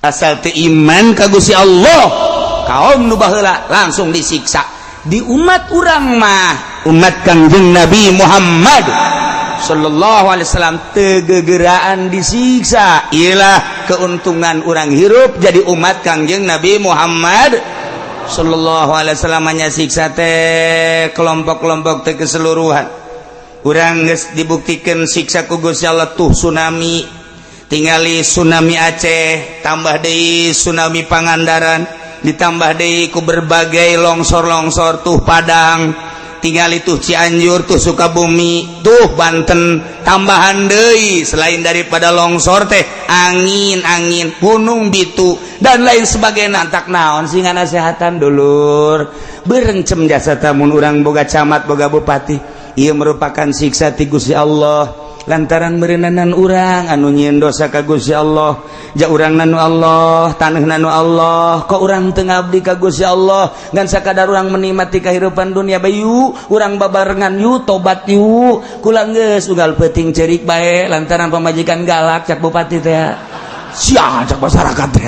Asal teu iman ka Gusti Allah, kaum nu baheula langsung disiksa. Di umat urang mah, umat Kangjeng Nabi Muhammad Shallallahu Alaihi Wasallam, teu gegeraan disiksa. Iyalah keuntungan urang hirup jadi umat Kangjeng Nabi Muhammad Shallallahu Alaihi Wasallam. Hanya siksa teh kelompok-kelompok teh keseluruhan. Urang geus dibuktikan siksa ku Gusti Allah tuh tsunami, tingali tsunami Aceh, tambah deui tsunami Pangandaran, ditambah deui ku berbagai longsor-longsor tuh Padang, tinggal itu Cianjur tuh, Sukabumi tuh, Banten, tambahan deui selain daripada longsor teh angin-angin gunung bitu dan lain sebagainya. Tak naon sih nasehatan dulur, berencem jasa tamun urang boga camat, boga bupati. Ia merupakan siksa ti Gusti Allah lantaran merenanan urang anu nyieun dosa ka Gusti Allah. Ja urang nanu Allah, tanah nanu Allah, kok urang teu ngabdi ka Gusti Allah, ngan sakadar urang menikmati kehidupan dunia bayu. Urang babarengan yuk, tobat yuk. Kula geus unggal peuting cerik bae lantaran pamajikan galak, cak bupati teh sia, cak masyarakat teh.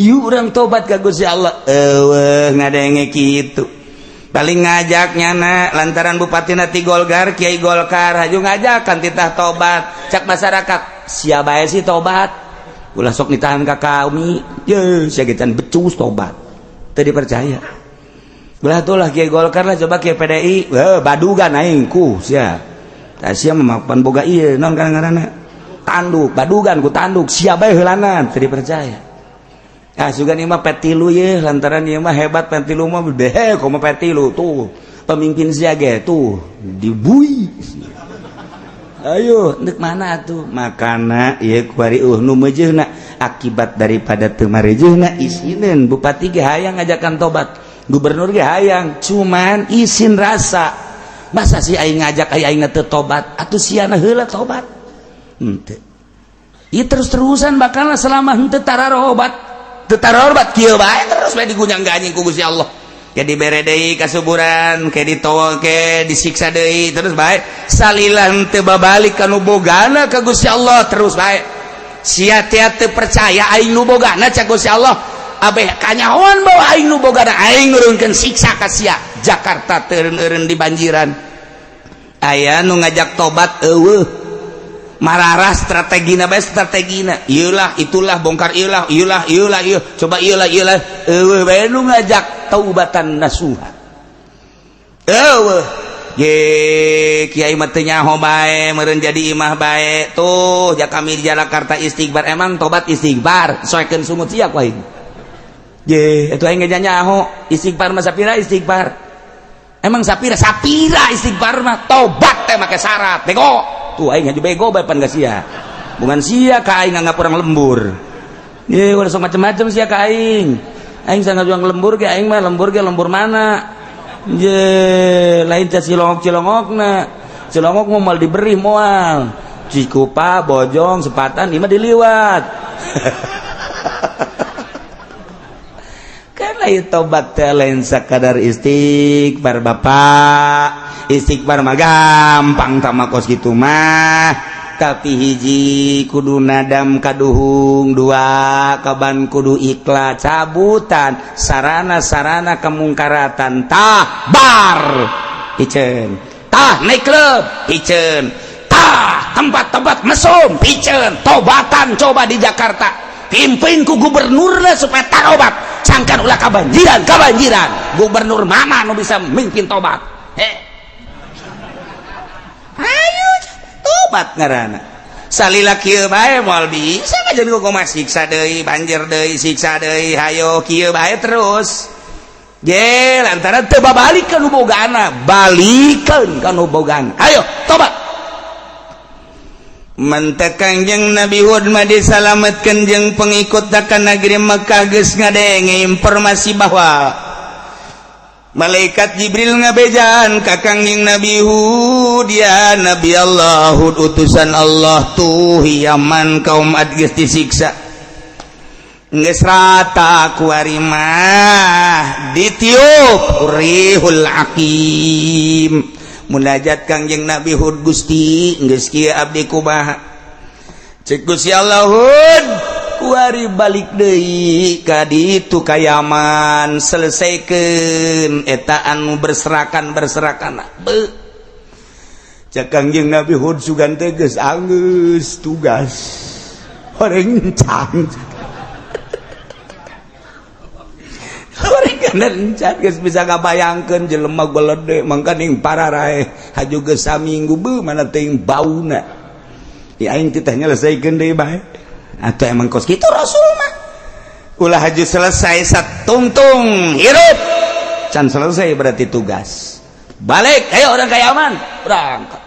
Yuk urang tobat ka Gusti Allah. Eueuh ngadenge kitu, paling ngajak nyana lantaran bupati nati Golkar, Kiai Golkar, haju ngajakan titah tobat, cak masyarakat sia bae sih tobat, ulah sok ditahan ka kami ye, sia ge can becus tobat. Teu dipercaya. Ulah tuh lah Kiai Golkar lah, coba Kiai PDI. Wah, badugan aing ku sia. Tah sia mah pan boga ieu naon ngaranna, tanduk, badugan ku tanduk sia bae heulanan. Teu dipercaya. Ah, sugan ieu mah P3 ye, lantaran ieu mah hebat P3 mah deh, komo P3 tuh pemimpin sia ge tuh dibui. Ayo ndek mana tuh makana ieu kuari nu meujeuhna akibat daripada teu marejeuhna isineun. Bupati ge hayang ngajakan tobat, gubernur ge hayang, cuman isin rasa masa sih aing ngajak aing aing teu tobat atuh siana heula tobat henteu. Ieu terus-terusan bakal selama henteu tararobat, teu tarobat kieu bae terus bae digunyang ganying ku Gusti Allah. Ke dibere deui kasuburan, ke ditowo, ke disiksa deui, terus bae salila henteu babalik ka nu bogana ka Gusti Allah. Terus bae sia teh teu percaya aing nu bogana, cak Gusti Allah, abeh kanyahoan bahwa aing nu bogana, aing nurunkeun siksa ka sia. Jakarta teureun-eureun di banjiran, aya nu ngajak tobat eueuh. Mararah strategina bae, strategina ieulah itulah, bongkar ieulah ieulah ieulah ieu, coba ieulah ieulah, eueuh bae nu ngajak taubatan nasuha, eueuh. Ye kiai mah teu nyaho bae meureun jadi imah bae tuh. Ja kami di Jakarta istighfar, emang tobat istighfar soekeun sungut sia ku aing. Ye itu aing ge nyaho istighfar mah sapira istighfar, emang sapira sapira istighfar mah. Tobat teh make syarat, bego tuh. Aing haju bego bae pan sia, bukan sia ka aing nganggap orang lembur. Ye udah sok macem-macem sia ka aing. Aing sangat juang lembur ge, aing mah lembur ge lembur mana ye, lain ca cilongok-cilongokna. Cilongok mau mal diberi moal Cikupa, Bojong, Sepatan ieu mah diliwat kan. Lain tobat teh lain sakadar istighfar, Bapak. Istighfar mah gampang, tak kos gitu mah, tapi hiji kudu nadam kaduhung, dua kaban kudu ikhlas cabutan sarana-sarana kemungkaratan. Tah bar piceun, tah nightclub piceun, tah tempat-tempat mesum piceun. Tobatan coba di Jakarta, pimpin ku gubernurna supaya tarobat, sangkan ulah kabanjiran kabanjiran. Gubernur mana nu bisa mimpin tobat? Heh, ayo tobat ngaranna salila kieu bae moal bisa ngajeun ku kumaha, siksa deui, banjir deui, siksa deui, hayo kieu bae terus je lantaran teu babalik ka nu bogana. Balikeun ka nu bogana, ayo tobat. Mantak Kangjeng Nabi Hud mah disalametkeun jeung pengikut ka negeri Mekah. Geus ngadenge informasi bahwa malaikat Jibril ngabejaan ka Kangjeng Nabi Hud, ya Nabi Allah Hud, utusan Allah tuh, Yaman kaum Ad geus disiksa, geus rata kuari mah, ditiup rihul aqim. Munajat Kangjeng Nabi Hud, Gusti, geus kieu abdi kumaha? Cek Gusti Allah, Hud, Kuari balik deui ka ditu ka Yaman, selesaikeun eta anu berserakan-berserakan. Beuh. Cek Kangjeng Nabi Hud sugan teh geus anggeus tugas. Horeng encan. Horeng encan geus bisa ngabayangkeun jelema golede mangkaning pararae haju geus saminggu beuh mana teuing bauna. Di aing titah nyelesaikeun deui bae. Atau emang kos kitu Rasul mah. Ulah haju selesai satungtung hirup. Can selesai berarti tugas. Balik, ayo orang ka Yaman, berangkat.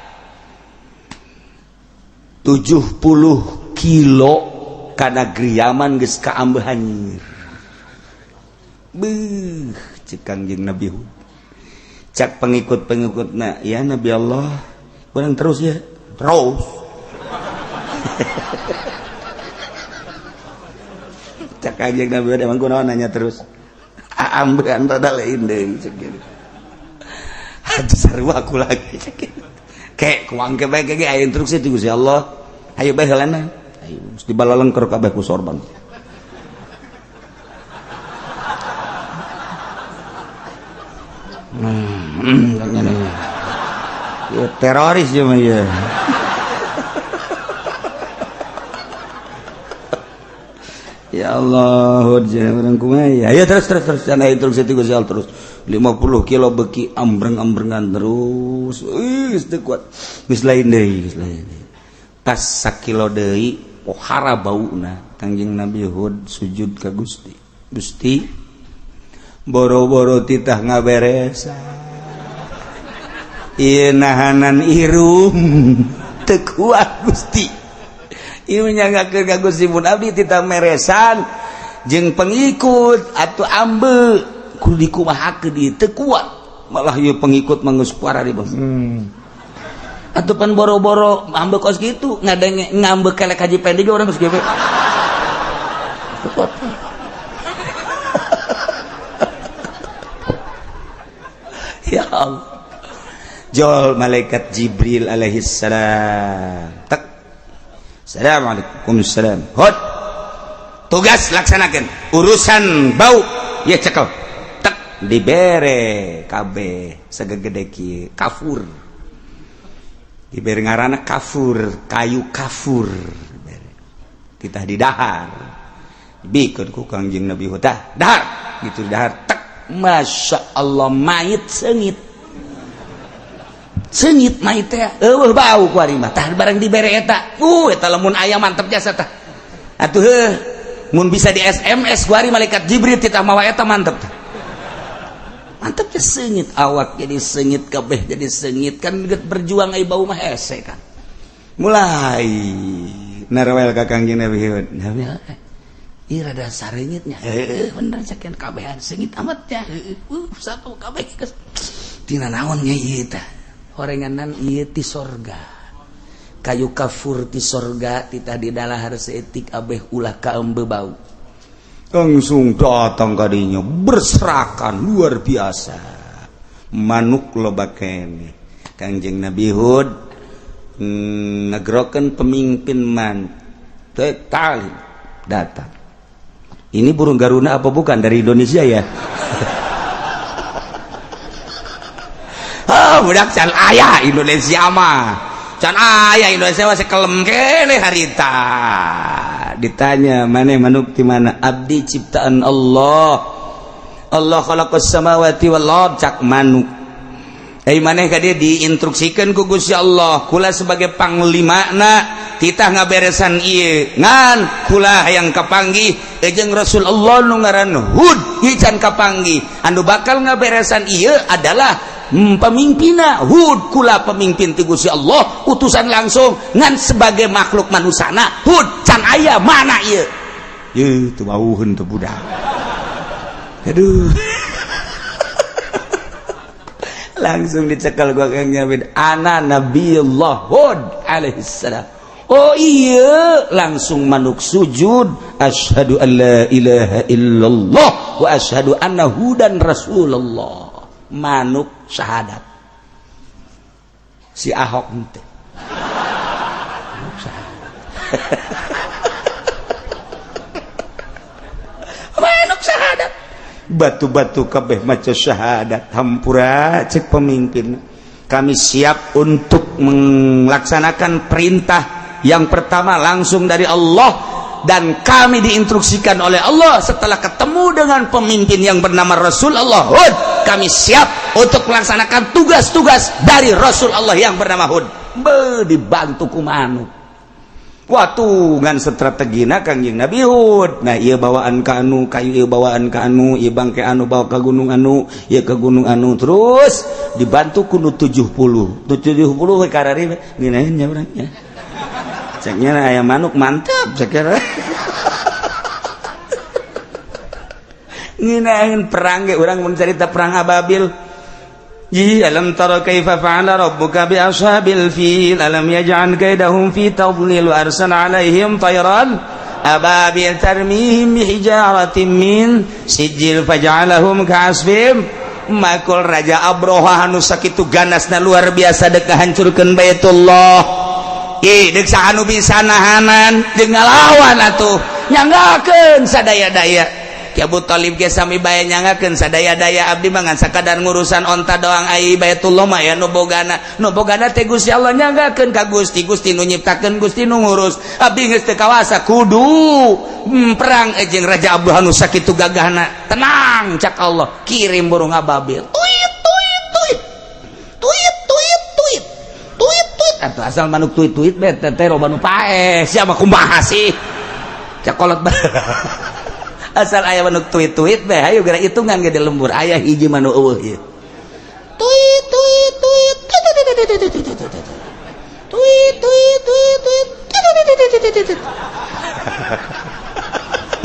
70 kilo kana negeri Yaman geus kaambeuh hanyir. Beuh, cek Kangjeng Nabi Hud. Cak pengikut-pengikutna, ya Nabi Allah, urang terus ya, terus. Cak Kangjeng Nabi Hud emang kunaon nanya terus. Aambean rada lain deui cek gitu. Aduh sarua aku lagi cek gitu. Kek kuang ke bae ge aya instruksi ti Gusti Allah. Ayo bae heulana. Ayo mesti dibalalengker kabeh ku sorban. Ya, teroris ya mah ya. Ya Allah, urang kumaha ya. Ayo terus terus terus cenah instruksi ti Gusti Allah terus. 50 kilo beki ambreng-ambrengan terus. Geus teu kuat. Geus lain deui, geus lain deui. Tas sakilo deui pohara bauna. Kangjeng Nabi Hud sujud ka Gusti. Gusti, boro-boro titah ngaberesan. Ieu nahanan irung teu kuat Gusti. Ieu nyangakeun ka Gusti mun abdi titah meresan jeung pengikut atuh ambe kudu dikumahakeun ieu teu kuat. Malah ieu pengikut mah geus parah di bawah. Atuh pan boro-boro ambe kos kitu ngadenge ngambe kelek haji pendek orang geus gewe. Ya Allah. Jol malaikat Jibril alaihi salam. Tek. Assalamualaikum salam. Hot. Tugas laksanakan. Urusan bau ya cekel. Tek dibere kabeh segede kieu kafur. Dibere ngaranna kafur, kayu kafur. Dibere. Titah didahar. Dibikeun ku Kangjeng Nabi Hud. Dahar gitu dahar. Tek. Masya Allah mayit sengit sengit mayit teh eueuh bau ku ari mah tah barang dibere eta eta lamun aya mantep jasa tah atuh heuh mun bisa di SMS ku ari malaikat Jibril titah mawa eta mantep tah mantep teh sengit awak jadi sengit kabeh jadi sengit kan berjuang ai bau mah hese kan mulai narewel ka Kangjeng Nabi Hud. Nabi ih rada sarengitnya bener cakeun kabehan sengit amat ya satu kabeh tina naon nya ieu tah horenganan ieu ti sorga kayu kafur ti sorga titah di dalahar seetik abeh ulah kaembe bau langsung datang kadinya berserakan luar biasa manuk loba keneh. Kangjeng Nabi Hud ngegrokeun pemimpin man total datang. Ini burung Garuna apa bukan dari Indonesia ya? Oh, budak can aya Indonesia mah. Can aya Indonesia masih kelem kene harita. Ditanya, maneh manuk di mana? Abdi ciptaan Allah. Allah khalaqas samawati wal ard cak manuk. Maneh ka dia diinstruksikan ku Gusti Allah, kula sebagai panglimana titah ngaberesan ieu ngan kula hayang kapanggih jeung Rasul Allah nu ngaran Hud ieu can kapanggih anu bakal ngaberesan ieu adalah pemimpinna Hud kula pemimpin ti Gusti Allah utusan langsung ngan sebagai makhluk manusana Hud can aya mana ieu ieu teu wauheun teu budak aduh. Langsung dicekal gua Kang Nyabid ana Nabiullah Hud alaihissalam. Oh iya, langsung manuk sujud asyhadu an la ilaha illallah wa asyhadu anna hudan rasulullah. Manuk syahadat. Si Ahok henteu. Manuk syahadat. Batu-batu kabeh maca syahadat. Hampura, cek pemimpin, kami siap untuk melaksanakan perintah yang pertama langsung dari Allah dan kami diinstruksikan oleh Allah setelah ketemu dengan pemimpin yang bernama Rasul Allah Hud. Kami siap untuk melaksanakan tugas-tugas dari Rasul Allah yang bernama Hud. Be, dibantu ku manuk. Waktu ngan strategina Kangjeng Nabi Hud. Nah, ieu bawaan ka anu kayu, ieu bawaan ka anu, ieu bangke anu bawa ke gunung anu, ieu ke gunung anu, terus dibantu ku nu 70 70 we karari ngeunaheun nya urang nya. Ceknya aya manuk mantap, cek ngeunaheun perang ge urang mun carita perang Ababil. Yi alam tara kaifa fa'ala rabbuka bi ashabil fil, alam yaj'al kaidahum fi tadlil wa arsala 'alaihim tayran ababil tarmihim bihijaratin min sijil faj'alahum ka'asfim makul. Raja Abroha anu sakitu ganasna luar biasa, dek ngahancurkeun Baitullah. Ih, dek saha nu bisa nahanan jeung ngalawan atuh, nyanggakeun sadaya-daya. Ki Abu Thalib ge sami bae nyanggakeun sadaya-daya, abdi mah ngan sakadar ngurusan onta doang, ai Baitullah mah ya nu bogana, nu bogana teh Gusti Allah. Nyanggakeun ka Gusti, Gusti nu nyiptakeun, Gusti nu ngurus, abdi geus teu kawasa kudu perang jeung Raja Abu anu sakitu gagahna. Tenang, cak Allah, kirim burung ababil, tuit tuit tuit tuit tuit tuit tuit tuit. Atuh asal manuk tuit tuit be teh loba nu paeh. Siapa kumaha sih, cak kolot, asal aya manuk tuit-tuit be. Ayo geura hitungan ge di lembur aya hiji manuk eueuh ieu, tuit tuit tuit tuit tuit tuit tuit tuit tuit.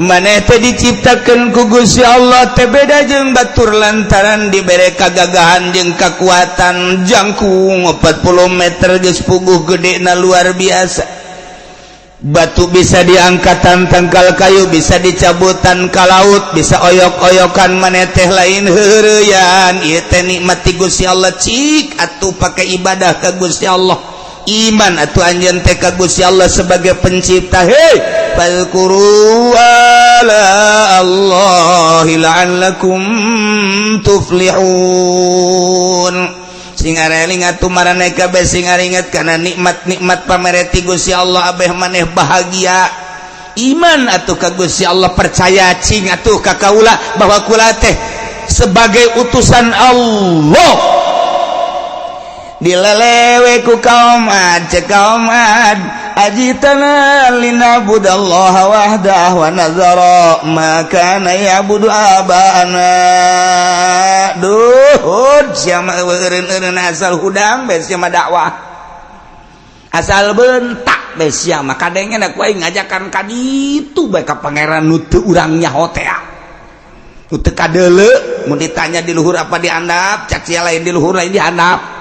Maneh teh diciptakeun ku Gusti Allah teh beda jeung batur lantaran dibere kagagahan jeung kakuatan jangkung 40 meter, geus puguh gedena luar biasa. Batu bisa diangkatan, tangkal kayu bisa dicabutan ka laut, bisa oyok-oyokan. Maneh teh lain heureuyan, ieu teh nikmat ti Gusti Allah. Cik atuh pakai ibadah ka Gusti Allah, iman atuh anjeun teh ka Gusti Allah sebagai pencipta. Hei, fadzkuru ala Allahi la'allakum tuflihun. Sing areling atuh maraneh kabeh, sing aringet kana nikmat-nikmat pamere ti Gusti Allah, abeh maneh bahagia. Iman atuh ka Gusti Allah, percaya cing atuh ka kaula bahwa kula teh sebagai utusan Allah. Dilelewe ku kaum Ad, cek kaum Ad, ajitana lina'budallaha wahdah wa nazara ma kana ya'budu aba'ana. Duh, sia mah eureun-eureun, asal hudang bae sia mah, dakwah asal bentak bae sia mah. Kadengena ku aing ngajakan ka ditu bae ka pangeran nu teu urang nyaho teh, nu teu kadeuleu. Mun ditanya di luhur apa di handap, cak sia lain di luhur, lain di handap.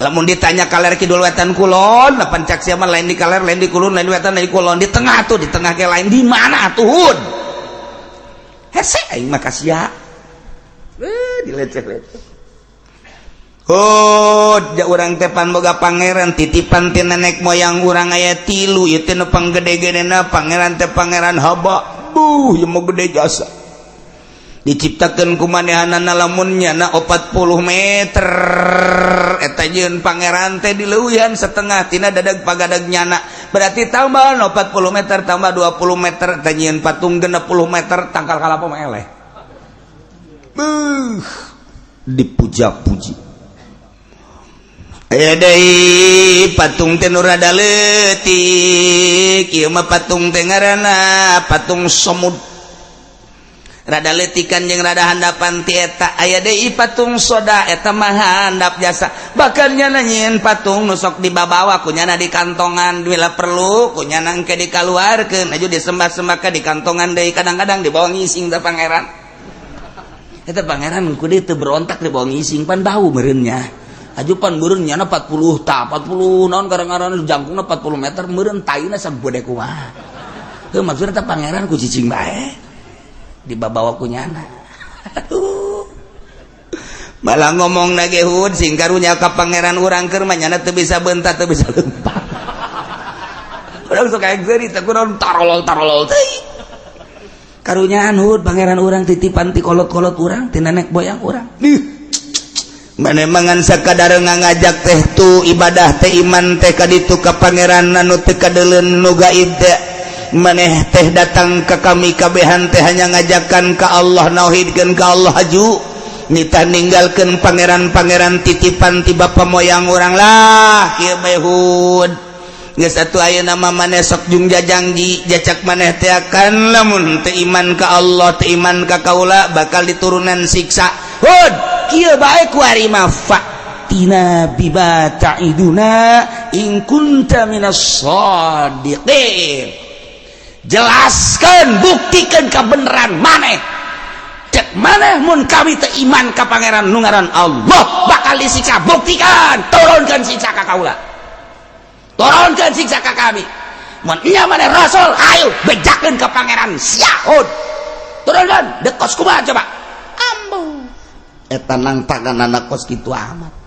Lamun ditanya kaler kidul wetan kulon, lapan cak sia mah lain di kaler, lain di kulon, lain di wetan, lain di kulon, di tengah tuh, di tengah ke lain di mana atuh? Hud, hese aing mah ka sia. Eh, dileceh-leceh. Hud, ja urang teh pan boga pangeran titipan ti nenek moyang urang, aya tilu. Ieu teh nu panggede-gedena pangeran teh pangeran Haba. Buh, ieu mah gede jasa, diciptakan ku manehanana lamun nyana 40 meter. Eta jeung pangeran teh dileuwihan setengah tina dadag pagadag nyana, berarti tambah 40 meter tambah 20 meter, eta nyieun patung 60 meter, tangkal kalapa mah eleh. Beuh, dipuja-puji. Aya deui patung teh nu rada leutik, ieu mah patung teh ngaranna patung Somud, rada letikan jeung rada handapan ti eta. Aya deui patung Soda, eta mah handap jasa. Bahkan nyana nyieun patung nu sok dibabawa ku nyana di kantongan, bila perlu ku nyana engke dikaluarkeun aju disembah-sembah di kantongan deui. Kadang-kadang dibawa ngising teh pangeran eta. Pangeran ku teu berontak, dibawa ngising pan bau meureunnya aju pan meureun nyana 40 ta 40 naon kadang-kadang jangkungna 40 meter meureun, taina sagede kumaha. Heuh, maksudna teh pangeran ku cicing bae dibawa ku nyana. Aduh, malah ngomong nage, "Hud, sing karunya ka pangeran urang keur mah nyana teu bisa bentak, teu bisa lempang." Urang sok kayak geuri teh, kurang tarolol tarolol teuing. Karunyaan, Hud, pangeran urang, titipan ti kolot-kolot urang, ti nenek moyang urang. Ih, mana mangan sakadar ngajak teh tu ibadah teh, iman teh ka ditu ka pangeran anu teu kadeuleun, nu gaib teh. Maneh teh datang ke kami kabehan teh hanya ngajakan ka Allah, nauhidkeun ka Allah, haju nitah ninggalkeun pangeran-pangeran titipan ti bapa moyang urang lah. Kieu bae, Hud, geus atuh, ayeuna mah maneh sok jung jajangji, jacak maneh teh akan lamun teu iman ka Allah, teu iman ka kaula, bakal diturunan siksa. Hud, kieu bae kuari mah, fa'tina bima ta'iduna in kunta minas shadiqin. Jelaskan, buktikan kebenaran maneh. Cek maneh, mun kami teu iman ka pangeran nu ngaran Allah bakal disiksa, buktikan, turunkan siksa ka kaula, turunkan siksa ka kami. Mun nya maneh rasul, ayo bejakeun ka pangeran sia, Hud, turunkan dekos kumaha coba. Ambu eta nangtangan anak kos kitu amat.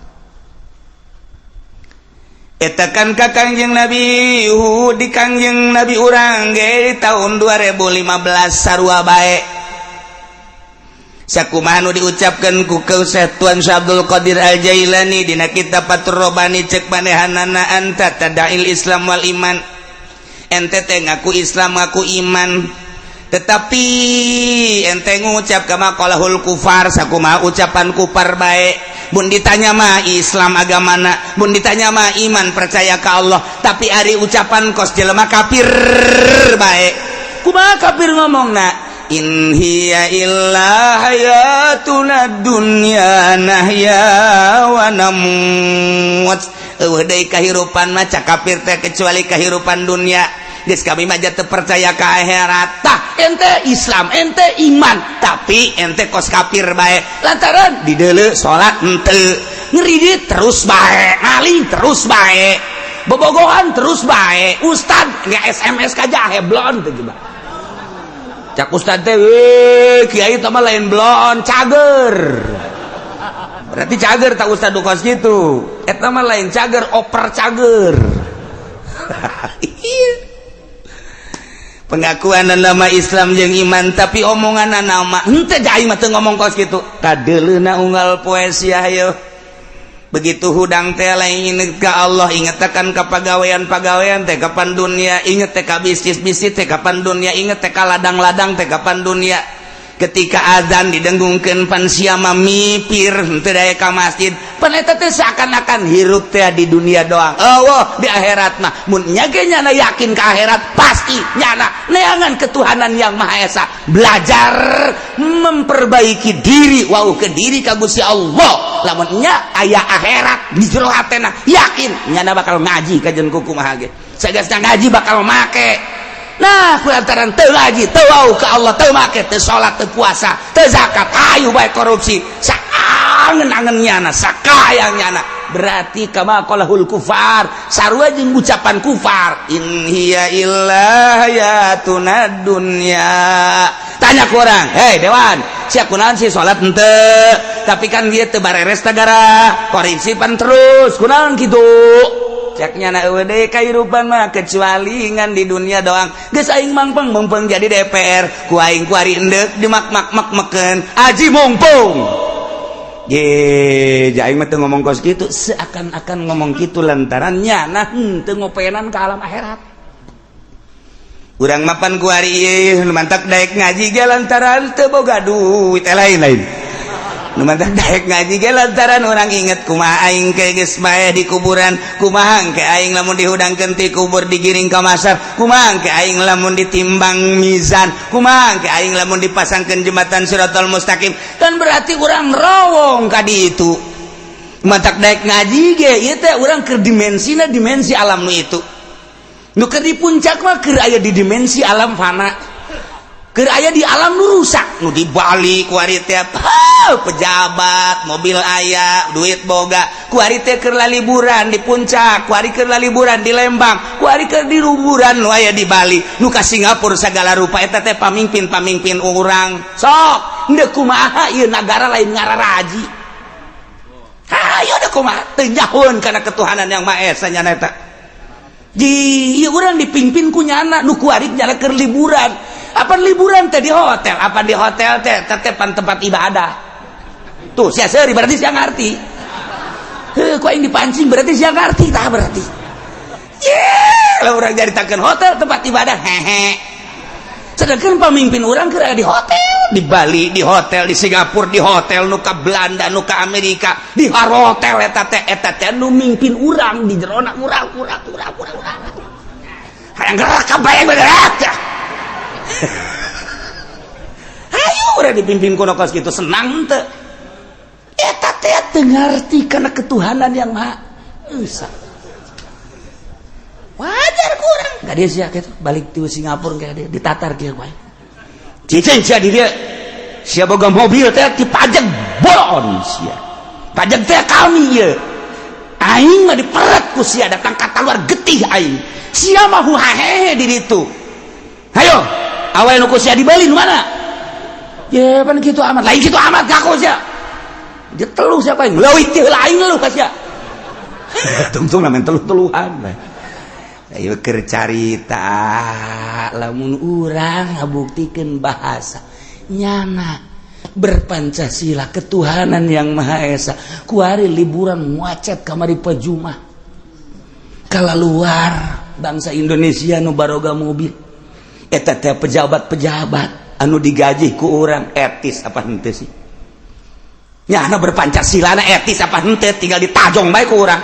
Eta kan ka Kangjeng Nabi Hud. Di Kangjeng Nabi urang ge tahun 2015 sarua bae. Sakumaha nu diucapkan ku Syekh Tuan Syekh Abdul Qadir Al Jailani dina kitab Fathur Robani, cek manehanana, anta tada'il Islam wal iman, ente teh ngaku Islam, ngaku iman, tetapi ente ngucap kama qalahul kufar, sakumaha ucapan kufar bae. Mun ditanya mah Islam agamana, mun ditanya mah iman, percaya ka Allah, tapi ari ucapan kos jelema kafir bae. Kumaha kafir ngomongna? In hiya illa hayatuna dunya nahya wa namut. Euweuh deui kahirupan mah, cak kafir teh, kecuali kahirupan dunia. Geus, kami mah teu percaya ka akhirat. Tah, ente Islam, ente iman, tapi ente kos kafir bae, lantaran dideuleu salat ente, ngeridit terus bae, maling terus bae, bobogohan terus bae. Ustad nggak SMS ka jahe blon teh coba. Cak ustad teh, kiai teh mah lain blon, cager. Berarti cager tak ustad kos gitu. Eta mah lain cager, oper cager. Iya, pengakuan nama Islam jeung iman, tapi omongan nama henteu. Aing mah teu ngomong kos kitu. Kadeuleuna unggal poe sia. Hayo, begitu hudang teh lain inget ka Allah, inget kan ka pagawean-pagawean teh kapan dunia, inget teh ka bisnis-bisnis teh kapan dunia, inget teh ka ladang-ladang teh kapan dunia. Ketika azan didenggungkeun, pan sia mah mipir, henteu daya ka masjid. Pan eta teh seakan-akan hirup teh di dunia doang. Oh, di akhirat mah mun nya ge nyana yakin ka akhirat, pasti nyana neangan ketuhanan yang Maha Esa, belajar memperbaiki diri, wau ke diri ka Gusti Allah. Lamun nya aya akhirat di jero hatena yakin, nyana bakal ngaji kajen kumaha ge. Sagasna ngaji bakal make. Nah, lantaran teu ngaji, teu wau ka Allah, teu make, teu salat, teu puasa, teu zakat, ayo bae korupsi saangen-angen nyana, sakayang nyana. Berarti kama qalahul kufar, sarua jeung ucapan kufar, in hiya illa hayatuna dunya. Tanya ku orang, "Hei dewan, siap kunaon sih salat henteu?" Tapi kan dia teu bareres tagara korupsi pan terus, kunaon kitu? Ceknya na, euweuh deui kahirupan mah kecuali ngan di dunia doang. Geus aing mangpeng mungpeng jadi DPR, ku aing kuari endek di mak mak mak meken aji mumpung. Ye, aing mah teu ngomong kos kitu, seakan-akan ngomong kitu lantaran nyana henteu ngopenan ke alam akhirat. Urang mapan kuari ieu nu mantak daek ngaji ge lantaran teu boga duit, eh, lain-lain. Nu mantak daek ngaji ge lantaran urang inget kumaha aing ke geus bae di kuburan, kumaha ke aing lamun dihudangkeun ti kubur digiring ka masar, kumaha ke aing lamun ditimbang mizan, kumaha ke aing lamun dipasangkeun jembatan Siratal Mustaqim. Kan berarti urang rowong ka ditu. Mantak daek ngaji ge ieu teh urang keur dimensina dimensi alam nu itu. Nu keur di puncak mah keur aya di dimensi alam fana, keur aya di alam nu rusak. Nu di Bali kuari teh pejabat, mobil aya, duit boga. Kuari teh keur liburan di puncak, kuari keur liburan di Lembang, kuari keur di liburan nu aya di Bali, nu ka Singapura segala rupa. Eta teh pamimpin-pamimpin urang. Sok ndek kumaha ieu nagara lain ngararaji? Hayo, dek kumaha teu nyahoeun kana ketuhanan yang Maha Esa nyana eta? Ji, ieu urang dipimpin ku nyana nu kuari nyana keur liburan. Apa liburan teh di hotel? Apa di hotel teh tetepan tempat ibadah? Tuh, sia seuri berarti sia ngarti. Heuh, ku aing dipancing berarti sia ngarti tah berarti. Ye, lah urang nyaritakeun hotel tempat ibadah, hehe. Sedangkan pemimpin urang keur di hotel, di Bali, di hotel, di Singapura, di hotel, nu ka Belanda, nu ka Amerika, di hotel eta teh nu mimpin urang di jerona urang urang urang urang urang. Hayang gerak kabayang bergerak. Ayo urang dipimpin kuno kos kitu senang teu. Eta teh teu ngarti kana ketuhanan yang maha esa. Wajar kurang. Gak dia sia gitu balik ti Singapura kayak dia ditatar kieu wae. Cicing sia di dia. Sia boga mobil teh dipajak bolon sia. Pajak teh kami ye. Aing mah diperet ku sia datang ka luar getih aing. Sia mah huhahehe di ditu. Hayo, awal nu ku sia dibeli nu mana? Ya pan kitu amat. Lain kitu amat ngaku sia. Dia teluh siapa yang leuwih ti heula aing ngeluh ka sia. Tungtung namen teluh-teluhan bae. Ayo keur carita lamun urang ngabuktikeun bahasa nyana berpancasila ketuhanan yang Maha Esa. Kuari liburan macet kamari pejumah. Kala luar bangsa Indonesia nu baroga mobil. Eta teh pejabat-pejabat anu digaji ku urang etis apa henteu sih? Nyana berpancasila na etis apa henteu tinggal ditajong bae ku urang.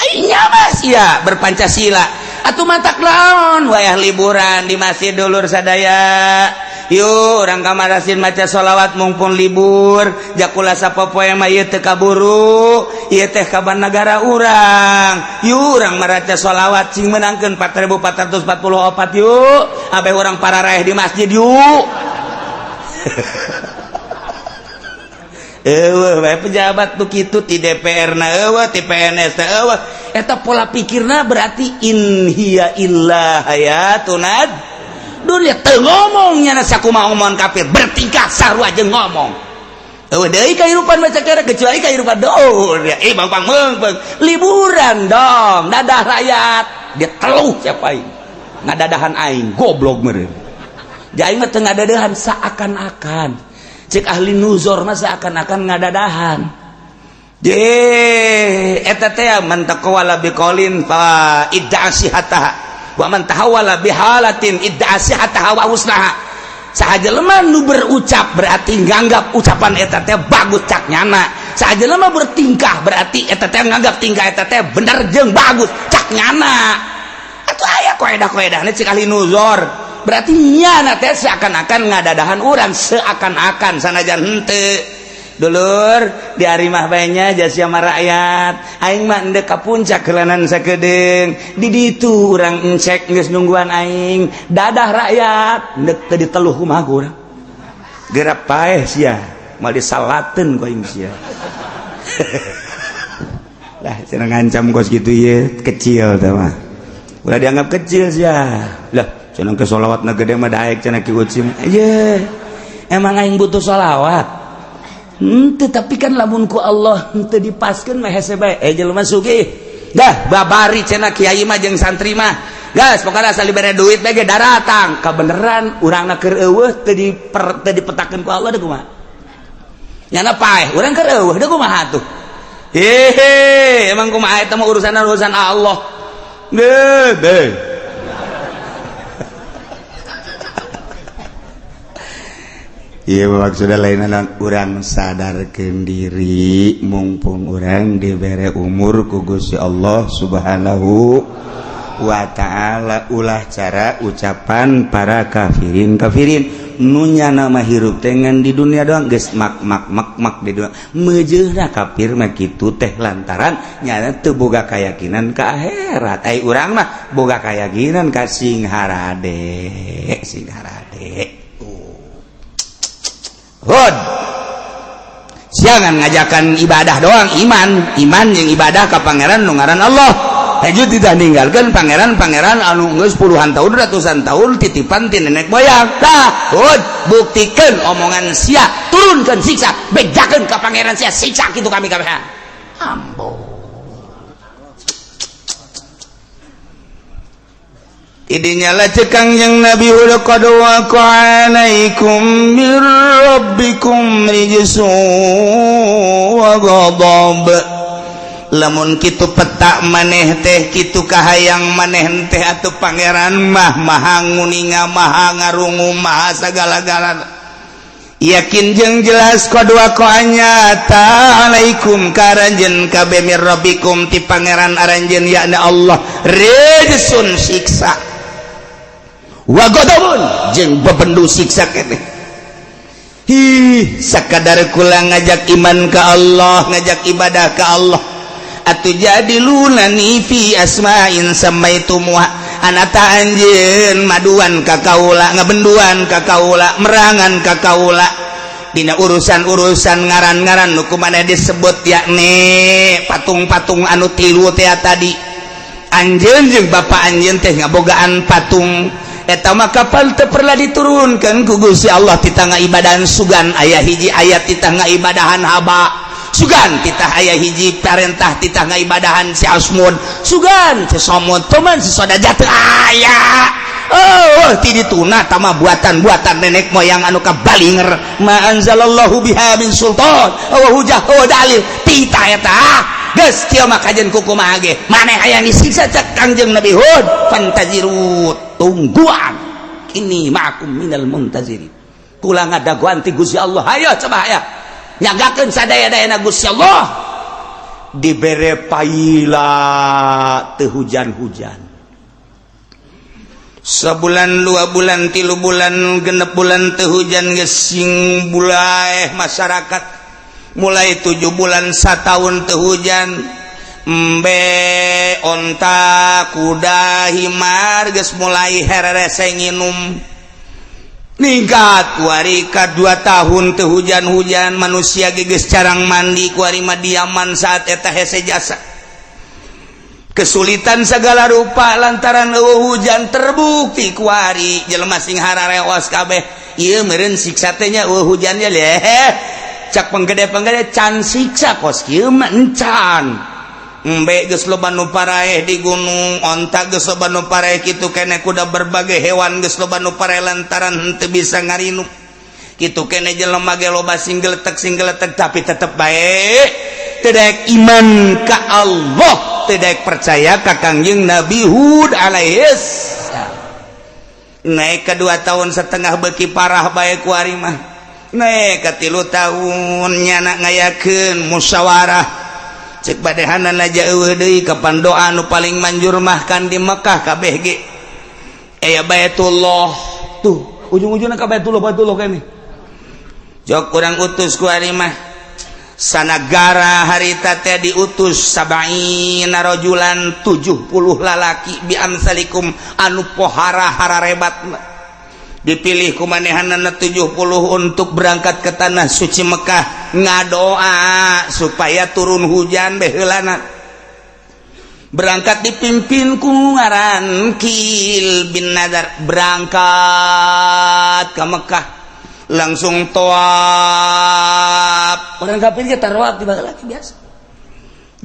Aing mas ya berpancasila atuh matak laon wayah liburan di masjid dulur sadaya. Yuk urang ka marasin maca sholawat mumpung libur jakula sapopoe mah ieu teu kaburu ieu teh kabar nagara urang. Yuk urang maraca sholawat cing menangkeun 4444 yuk abeh urang pararaeh di masjid yuk. Eueuh bae pejabat nu kitu ti DPR na eueuh ti PNS teh eueuh eta pola pikirna berarti in hiya illa hayatuna dunya teu ngomong nya sakumaha omongan kafir bertingkah sarua jeung ngomong eueuh deui kahirupan baca kira kecuali kahirupan dunya eh bang bang bang liburan dong dadah rakyat dia teluh siapa aing ngadadahan aing goblok meureun aing mah teu ngadadahan seakan-akan cek ahli nuzor mah seakan-akan ngadadahan je eta teh man taqawala biqaulin fa idda'a sihataha wa man tahawala bihalatin idda'a sihataha wa husnaha. Saha jelema nu berucap berarti nganggap ucapan eta teh bagus cak nyana. Saha jelema bertingkah berarti eta teh nganggap tingkah eta teh bener jeung bagus cak nyana. Atuh aya koedah-koedahna cek ahli nuzor berarti nyana teh seakan-akan ngadadahan urang seakan-akan sanajan henteu. Dulur di ari mah bae nya jasia mah rakyat aing mah endek ka puncak heulanan sakedeung di ditu urang encek geus nungguan aing dadah rakyat endek teu diteluh kumaha ku urang geura paeh sia moal disalateun ku aing sia. Lah cenah ngancam kos kitu ieu kecil teh mah ulah dianggap kecil sia lah cenah ke sholawat na gede mah daek cenah ki ucim ye emang aing butuh sholawat henteu tapi kan lamun ku Allah henteu dipaskeun mah hese bae jelema sugih dah babari cenah kiai mah jeung santri mah gas pokona asal dibere duit bae ge daratang kabeneran urangna keur eueuh teu dipetakeun ku Allah deui kumaha nyana paeh urang keur eueuh deui kumaha tuh hehe emang kumaha eta mah urusan-urusan Allah deh. Iya maksudnya lain urang sadarkeun diri mumpung urang dibere umur ku Gusti Allah Subhanahu wa ta'ala ulah cara ucapan para kafirin kafirin nunya nama hirup dengan di dunia doang geus mak mak mak mak di dunia meujeuhna kafir mah kitu teh lantaran nyana teu boga keyakinan ka akhirat ai urang mah boga keyakinan ka sing harade sing harade. Hud siangan ngajakan ibadah doang iman iman yang ibadah ke pangeran nu ngaran Allah Heju tidak ninggalkan pangeran-pangeran anu geus puluhan tahun ratusan tahun titipan ti nenek moyang. Tah, Hud buktikeun omongan sia, turunkeun siksa, bejakeun ka pangeran sia siksa kitu kami kabeh. Ambo. Idinya lah cek Kangjeng Nabi Hud, "Qad waqa'a alaikum mir rabbikum rijsun wa ghadab." Lamun kitu petak maneh teh, kitu kahayang maneh teh, atuh Pangeran mah Maha Nguninga, Maha Ngarungu, Maha sagala-galana. Yakin jeung jelas, qad waqa'a nyata, alaikum ka aranjeun kabeh, mir rabbikum ti Pangeran aranjeun, yakni Allah, rijsun siksa, wa ghadabun jeung bebendu siksa keneh. Hi, sakadar kula ngajak iman ka Allah, ngajak ibadah ka Allah, atuh jadilunani fi asma'in sammaitumuha anata anjeun maduan ka kaula, ngabenduan ka kaula, merangan ka kaula dina urusan-urusan ngaran-ngaran nu kumaneh disebut, yakni patung-patung anu tilu teh tadi. Anjeun jeung bapa anjeun teh ngabogaan patung eta mah kapan teu pernah diturunkan ku Gusti Allah. Titah ngaibadan sugan aya hiji ayat, titah ngibadahan Haba sugan titah aya hiji perintah, titah ngibadahan si Asmud sugan, si Somud teman, si Soda jatuh aya. Oh, ti dituna tama buatan-buatan nenek moyang anu kabalinger, ma anzalallahu biha min sultan wa hujah wa dalil tita eta. Geus kieu mah kajen kukumaha ge maneh hayang disiksa. Cek Kangjeng Nabi Hud, "Fantaziru," tungguan, "inni ma'akum minal muntazirin." Kula ngadagoan ti Gusti Allah. Hayo coba, hayo nyagakeun sadaya-dayana Gusti Allah. Dibere paila teu hujan-hujan, sebulan, 2 bulan, 3 bulan, 6 bulan teu hujan. Gesing bulaeh masyarakat. Mulai 7 bulan, setahun teu hujan. Embe, onta, kuda, himar geus mulai hererese nginum. Ningkat kuari ka 2 tahun teu hujan-hujan. Manusia geus carang mandi kuari mah, diaman saat eta hese jasa, kesulitan segala rupa lantaran euweuh hujan. Terbukti kuari jelema sing hararewas kabeh. Ieu meureun siksa teh nya, euweuh hujannya leh. Cak penggede-penggede, can siksa kos kieu mah encan. Embe geus loba nu paraeh di gunung, onta geus loba nu paraeh, kitu kene kuda, berbagai hewan geus loba nu paraeh lantaran henteu bisa ngarinum. Kitu kene jelema ge loba sing geletek, sing geletek, tapi tetep bae teu daek iman ka Allah, teu daek percaya ka Kangjeng Nabi Hud alaihis. Naik ke 2 tahun setengah beki parah bae kuari mah. Naik ke 3 tahun, nyana ngayakeun musyawarah. Cek badehanan aja, euweuh deui. Kapan doa nu paling manjur mah kan di Mekah kabeh ge aya Baitullah tuh, ujung-ujungna ka Baitullah, Baitullah kene. Jok kurang utus kuari mah sanagara harita teh diutus sab'ina rajulan, 70 lalaki, bi amsalikum, anu pohara hararebat. Dipilih kumanehanana 70 untuk berangkat ke tanah suci Mekah, ngadoa supaya turun hujan beheulana. Berangkat dipimpin ku ngaran Kil bin Nadar. Berangkat ke Mekah langsung toab. Orang kafir kita tawaf di lagi biasa.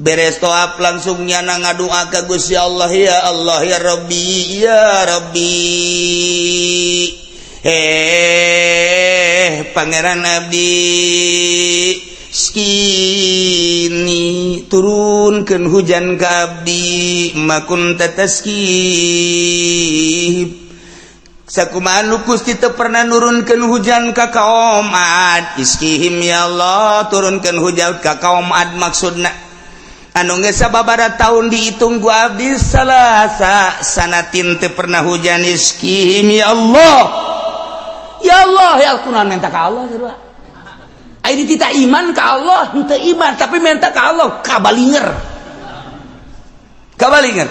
Beres toab langsung nyana ngadua ka Gusti Allah, "Ya Allah, ya Rabbi, ya Rabbi, eh Pangeran abdi, isqini, turunkan hujan ke abdi, ma kunta tasqi." Sakumaha Gusti teu pernah nurunkeun hujan ka kaum Ad. Isqihim ya Allah, turunkan hujan ka kaum Ad. Maksudna anu geus sababaraha tahun dihitung ku abdi, salasa sanatin teu pernah hujan. Isqihim ya Allah, ya Allah, ya Al-Qur'an. Minta ka Allah sarua. Ai ditita iman ka Allah, henteu iman, tapi minta ka Allah kabalinger, kabalinger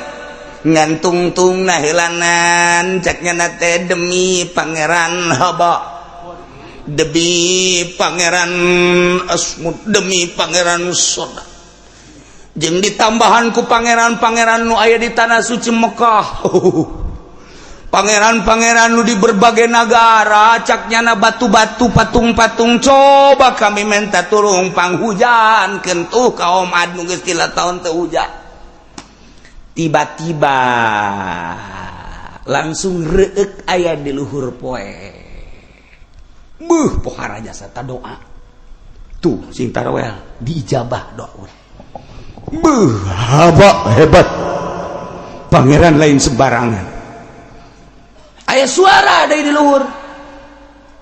ngan tungtung nah heulanan. Caknya teh, demi Pangeran Haba, demi Pangeran Asmud, demi Pangeran Soda, jeung ditambahan ku pangeran-pangeran nu aya di tanah suci Mekah, pangeran-pangeran nu di berbagai negara. Caknya na, batu-batu, patung-patung, coba kami minta turun panghujan kentuh kaum Ad nu geus 3 tahun teu hujan. Tiba-tiba Langsung reek aya di luhur poe. Buh, pohara jasa ta doa. Tuh sing tarawel diijabah doa urang. Buh, haba hebat. Pangeran lain sembarangan. Aya suara dari di luhur.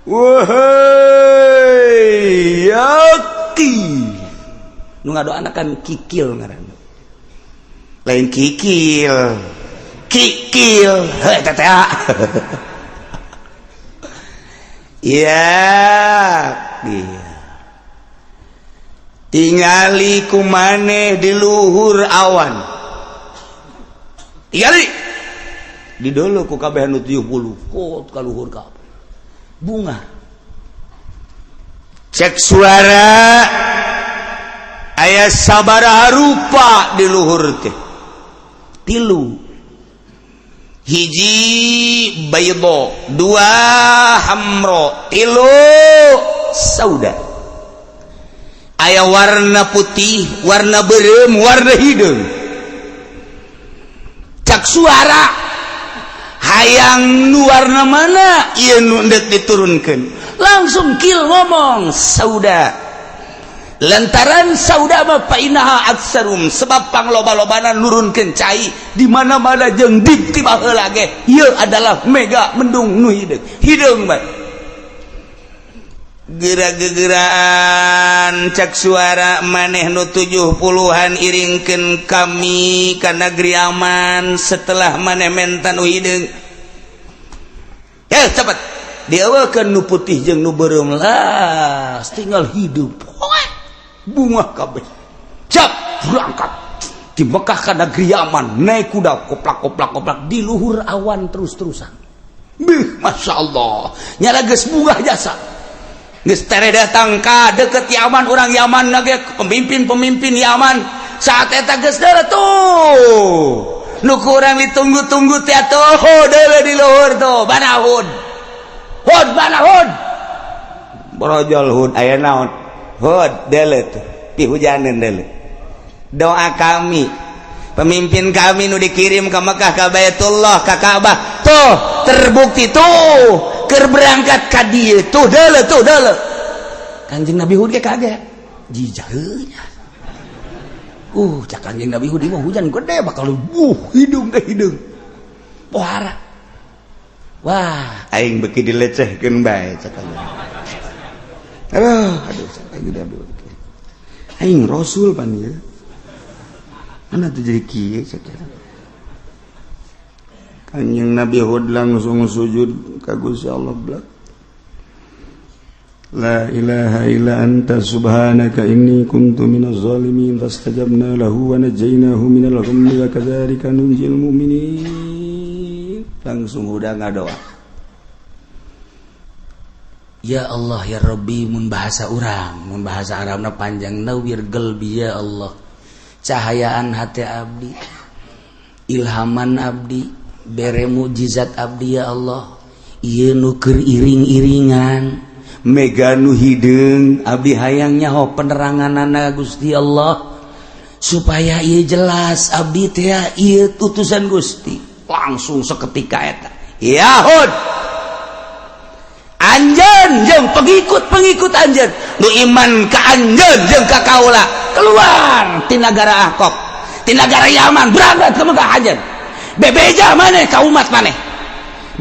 Wahai yaki. Nu ngadoana kan kikil ngaranna. Lain kikil. Kikil. Heuh teh teh. Ya, dia. Tingali kumaneh di luhur awan. Tingali. Di dulu ku kabeh nu 70 kot ka luhur kabeh. Bunga. Cek suara aya sabaraha rupa di luhur teh. Tilu. Hiji baydo, dua hamro, tilu sauda. Aya warna putih, warna berem, warna hideung. Cak suara hayang nu warna mana ieu nu endek diturunkeun. Langsung kil ngomong sauda. Lantaran sauda mah painaha aksarum, sebab pangloba-lobana nurunkeun cai di mana-mana jeung dik ti baheula ge. Ieu adalah mega mendung nu hideung. Hideung bae. Geura-gegeraan cak suara maneh nu 70-an iringkeun kami ka negeri aman setelah maneh menta nu hideung. Ya cepet dieuwekeun nu putih jeung nu beureum lah, tinggal hidup. Bunga kabeh. Cap berangkat di Mekah ka negeri Yaman, naik kuda koplak koplak koplak di luhur awan terus-terusan. Bih, masya Allah, nyala geus bunga jasa. Geus tere datang ka deket Yaman, orang Yaman lagi pemimpin-pemimpin Yaman saat eta geus deuleu tuh. Nu kurang ditunggu-tunggu teh atuh deuleu di luhur tuh, mana Hud. Hud mana Hud? Borojol Hud aya naon? Hud deuleu tuh, pihujaneun deuleu. Doa kami, pemimpin kami nu dikirim ke Mekah, ka Baitullah, ka Ka'bah, tuh terbukti tuh keur berangkat ka dieu tuh deuleu tuh deuleu. Kanjeng Nabi Hud ge kaget. Jijaheunya. Cak Kanjeng Nabi Hud mah hujan gede bakal hidung ke hidung. Pohara. Wah, aing beuki dilecehkeun bae cak Kanjeng. Aduh, aduh, Kanjeng Nabi Hud. Aing rasul pan ieu. Mana tuh jadi kieu cak. Kanjeng Nabi Hud langsung sujud ka Gusti Allah blak. La ilaha illa anta subhanaka inni kuntu minaz zalimin fastajabna lahu wa najjaynahu minal ghammi wa kadzalika nunjil mu'minin. Langsung udah ngadoa. Ya Allah ya Rabbi, mun bahasa urang, mun bahasa Arabna panjang, nawwir qalbi ya Allah. Cahayaan hati abdi, ilhaman abdi, bere mukjizat abdi ya Allah. Ieu nu keur iring-iringan mega nu hideung, abdi hayang nyaho peneranganana Gusti Allah supaya ieu jelas abdi teh ieu utusan Gusti. Langsung seketika eta, ya Hud, anjeun jeung pengikut-pengikut anjeun nu iman ka anjeun jeung ka kaula keluar ti nagara Ahqaf, ti nagara Yaman, berangkat ke Mekah anjeun. Bebeja maneh ka umat maneh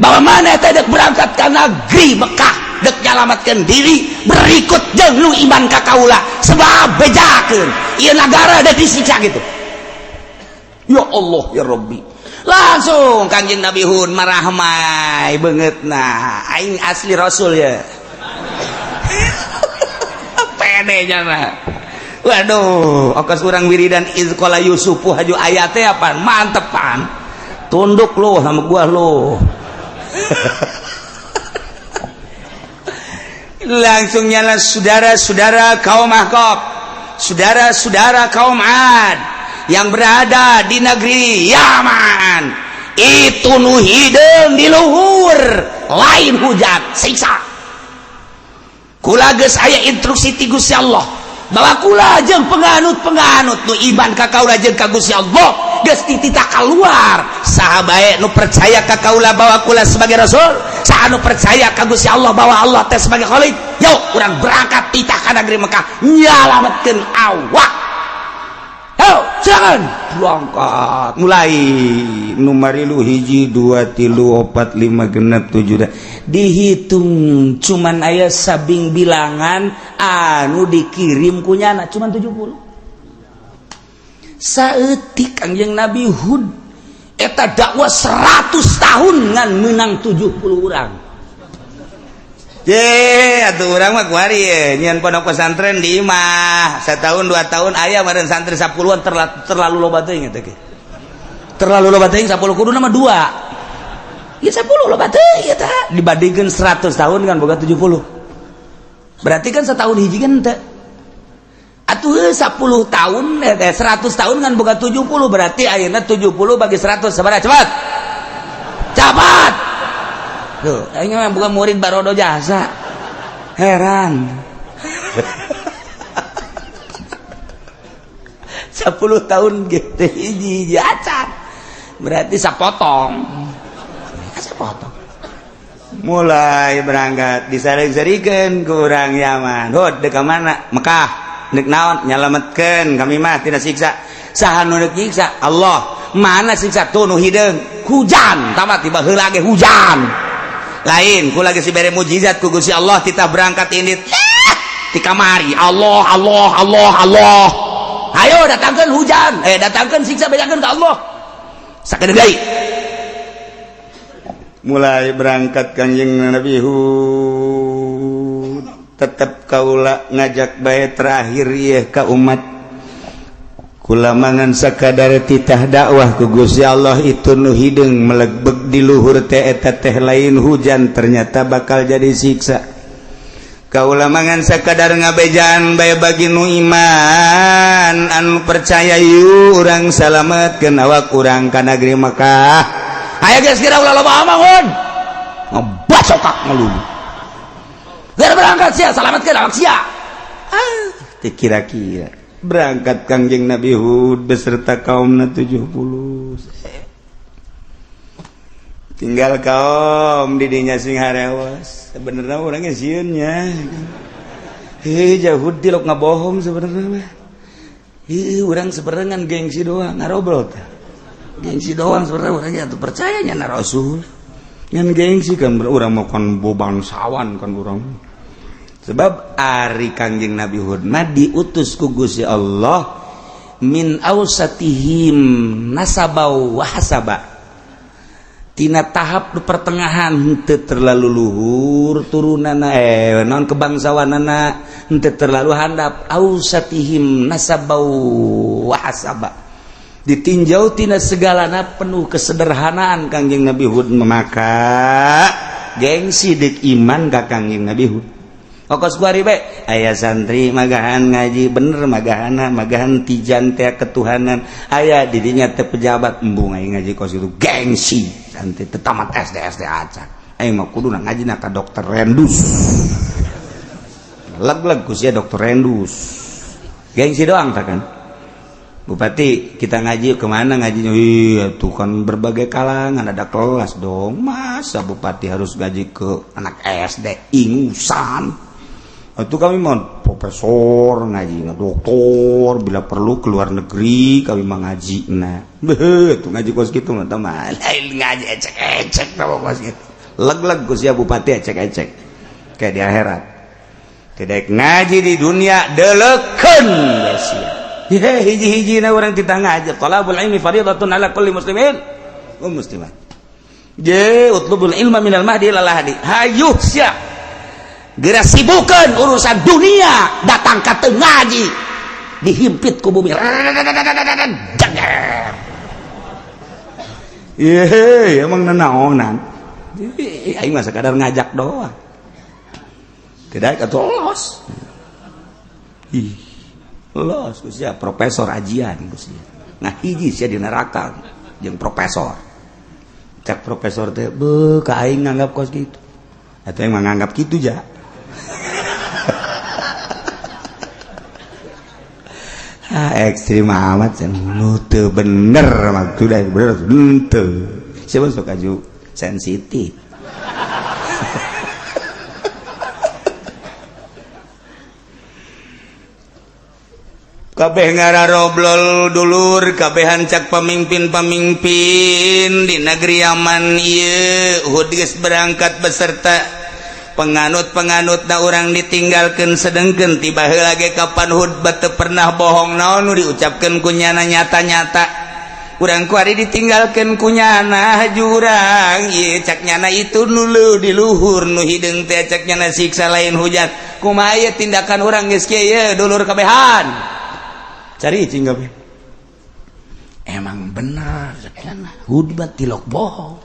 bahwa maneh teh dek berangkat ka negeri Mekah dek nyalamatkeun diri berikut jeung nu iman ka kaula, sebab bejakeun ieu nagara dek disiksa gitu. Ya Allah ya Rabbi, langsung Kanjeng Nabi Hud marahmai beungeutna, aing asli rasul ya. Pede nya. Waduh, okas urang wiridan iz qala Yusufu haju ayate apa mantepan. Tunduk lu sama gua lu. Langsung nyala saudara-saudara kaum Ahqaf, saudara-saudara kaum Ad yang berada di negeri Yaman, itu nu hideung di luhur lain hujan siksa. Kula geus aya instruksi ti Gusti Allah bahwa kula jeung penganut-penganut nu iman ka kaula jeung ka Gusti Allah Geus dititah keluar, saha bae nu percaya ka kaula bahwa kula sebagai rasul, saha nu percaya ka Gusti Allah bahwa Allah teh sebagai khalik, yuk urang berangkat titah ka negeri Mekah nyalametkeun awak. Yo, silakan berangkat. Mulai numarilu hiji, dua, tilu, opat, lima, genep, tujuh, dihitung cuman aya sabing bilangan anu dikirim kunyana cuman 70. Saeutik Kangjeng Nabi Hud eta dakwah 100 tahun ngan menang 70 orang. Ye, atuh urang mah kuari ye, nyian pondok pesantren di imah setahun 2 tahun aya meureun santri 10-an. Terlalu, terlalu loba teuing eta ge. Terlalu loba teuing 10, kudu nama dua. Ya 10 loba teuing eta dibandingkeun 100 tahun kan boga 70. Berarti kan setahun hiji kan teu. Atuh 10 tahun, 100 tahun kan boga 70, berarti ayeuna 70 bagi 100 sabaraha? Cepat. Cepat. Tuh, aing mah bukan murid barodo jasa. Heran. 10 tahun gitu hiji hiji acan. Berarti sapotong. Sapotong. Mulai berangkat disaring-sarikeun ku urang Yaman. Hud, dek ka mana? Mekah. Dek naon? Nyalametkeun kami mah tina siksa. Saha nu deuk nyiksa? Allah. Mana siksa? Tuh nu hideung. Hujan. Tamat tiba heula ge hujan. Lain ku lagi si bere mujizat ku Gusti Allah kita berangkat ini di kamari Allah, Allah, Allah, Allah, ayo datangkan hujan, datangkan siksa, bedakan ke Allah. Sakedeung deui mulai berangkat Kanjeng Nabi Hud. Tetap kaula ngajak bae terakhir ieu ka umat kula mangan sakadar titah dakwah ku Gusti Allah. Itu nu hideung melegbeg di luhur teh, eta teh lain hujan, ternyata bakal jadi siksa. Kaula mangan sakadar ngabejaan bae bagi nu iman anu percaya, yuk urang salametkeun awak urang ka negeri Mekah. Aya geus kira ulah loba amangun ngebacokak ngeluh. Geura berangkat sia, salametkeun awak sia. Ah, teu kira-kira berangkat Kangjeng Nabi Hud beserta kaumna 70. Tinggal kaum didinya sing harewas. Sebenarnya orangnya sieunnya hei jauh tilok ngabohong sebenarnya mah. Ih, urang sebenarnya ngan gengsi doang, ngarobrol teh. Gengsi doang sebenarnya orangnya tuh percayanya na Rasul. Ngan gengsi kan, urang mau kan bangsawan kan urang. Sebab ari Kangjeng Nabi Hud mah diutus ku Gusti Allah min ausatihim nasabau wa hasaba. Tina tahap di pertengahan, henteu terlalu luhur turunana, naon, kebangsawanana, henteu terlalu handap. Ausatihim nasabau wa hasaba, ditinjau tina segalana penuh kesederhanaan Kangjeng Nabi Hud, maka gengsi dek iman ka Kangjeng Nabi Hud. Okos kuari bae aya santri magahan ngaji bener, magahana magahan tijan teh ketuhanan, aya didinya teh pejabat, embung aing ngaji kos itu. Gengsi santri teu tamat SD SD acan, aing mah kudu ngaji na ka dokter Rendus, leg-leg ku sia dokter Rendus. Gengsi doang tak kan. Bupati, kita ngaji kemana ngajinya? Iya tuh kan berbagai kalangan, ada kelas dong. Masa bupati harus ngaji ke anak SD ingusan? Itu kami mau profesor ngaji, doktor, bila perlu keluar negeri kami mau ngaji. Nah, beuh, tuh ngaji kos gitu mah teman. Lain ngaji ecek-ecek tau kos gitu. Leg-leg ku sia bupati ecek-ecek. Kayak di akhirat. Tidak ngaji di dunia delekeun sia. Hiji-hiji na orang kita ngaji. Talabul ilmi faridatun ala kulli muslimin wa muslimat. Je utlubul ilma minal mahdi ila lahdi. Hayuh sia. Geura sibukeun urusan dunia, datang ka teu ngaji. Dihimpit ku bumi. Jager. Ye, emang nanaonan. Aing mah sekadar ngajak doang. Tidak atau los. Ih, los sia profesor ajian sia. Nah, hiji sia di neraka jeung profesor. Cek profesor teh, beuh ka aing nganggap kos kitu. Atau yang menganggap gitu ja. Ah, ekstrim amat nu teu bener mah sudah bener henteu. Siapa sok aju sensitif. Kabeh ngararoblol dulur kabehan cak pemimpin-pemimpin di negeri Yaman ieu Hud geus berangkat beserta penganut-penganut na urang ditinggalkeun sedengkeun tiba heula ge kapan Hud teu pernah bohong naon nu diucapkeun ku nyana nyata-nyata urang kuari ditinggalkeun ku nyana jurang ieu cak nyana itu nu di luhur nu hideung teh cak nyana siksa lain hujan kumaha ieu tindakan urang geus kieu ye dulur kabehan cari cing kabeh emang bener cak nyana Hud mah tilok bohong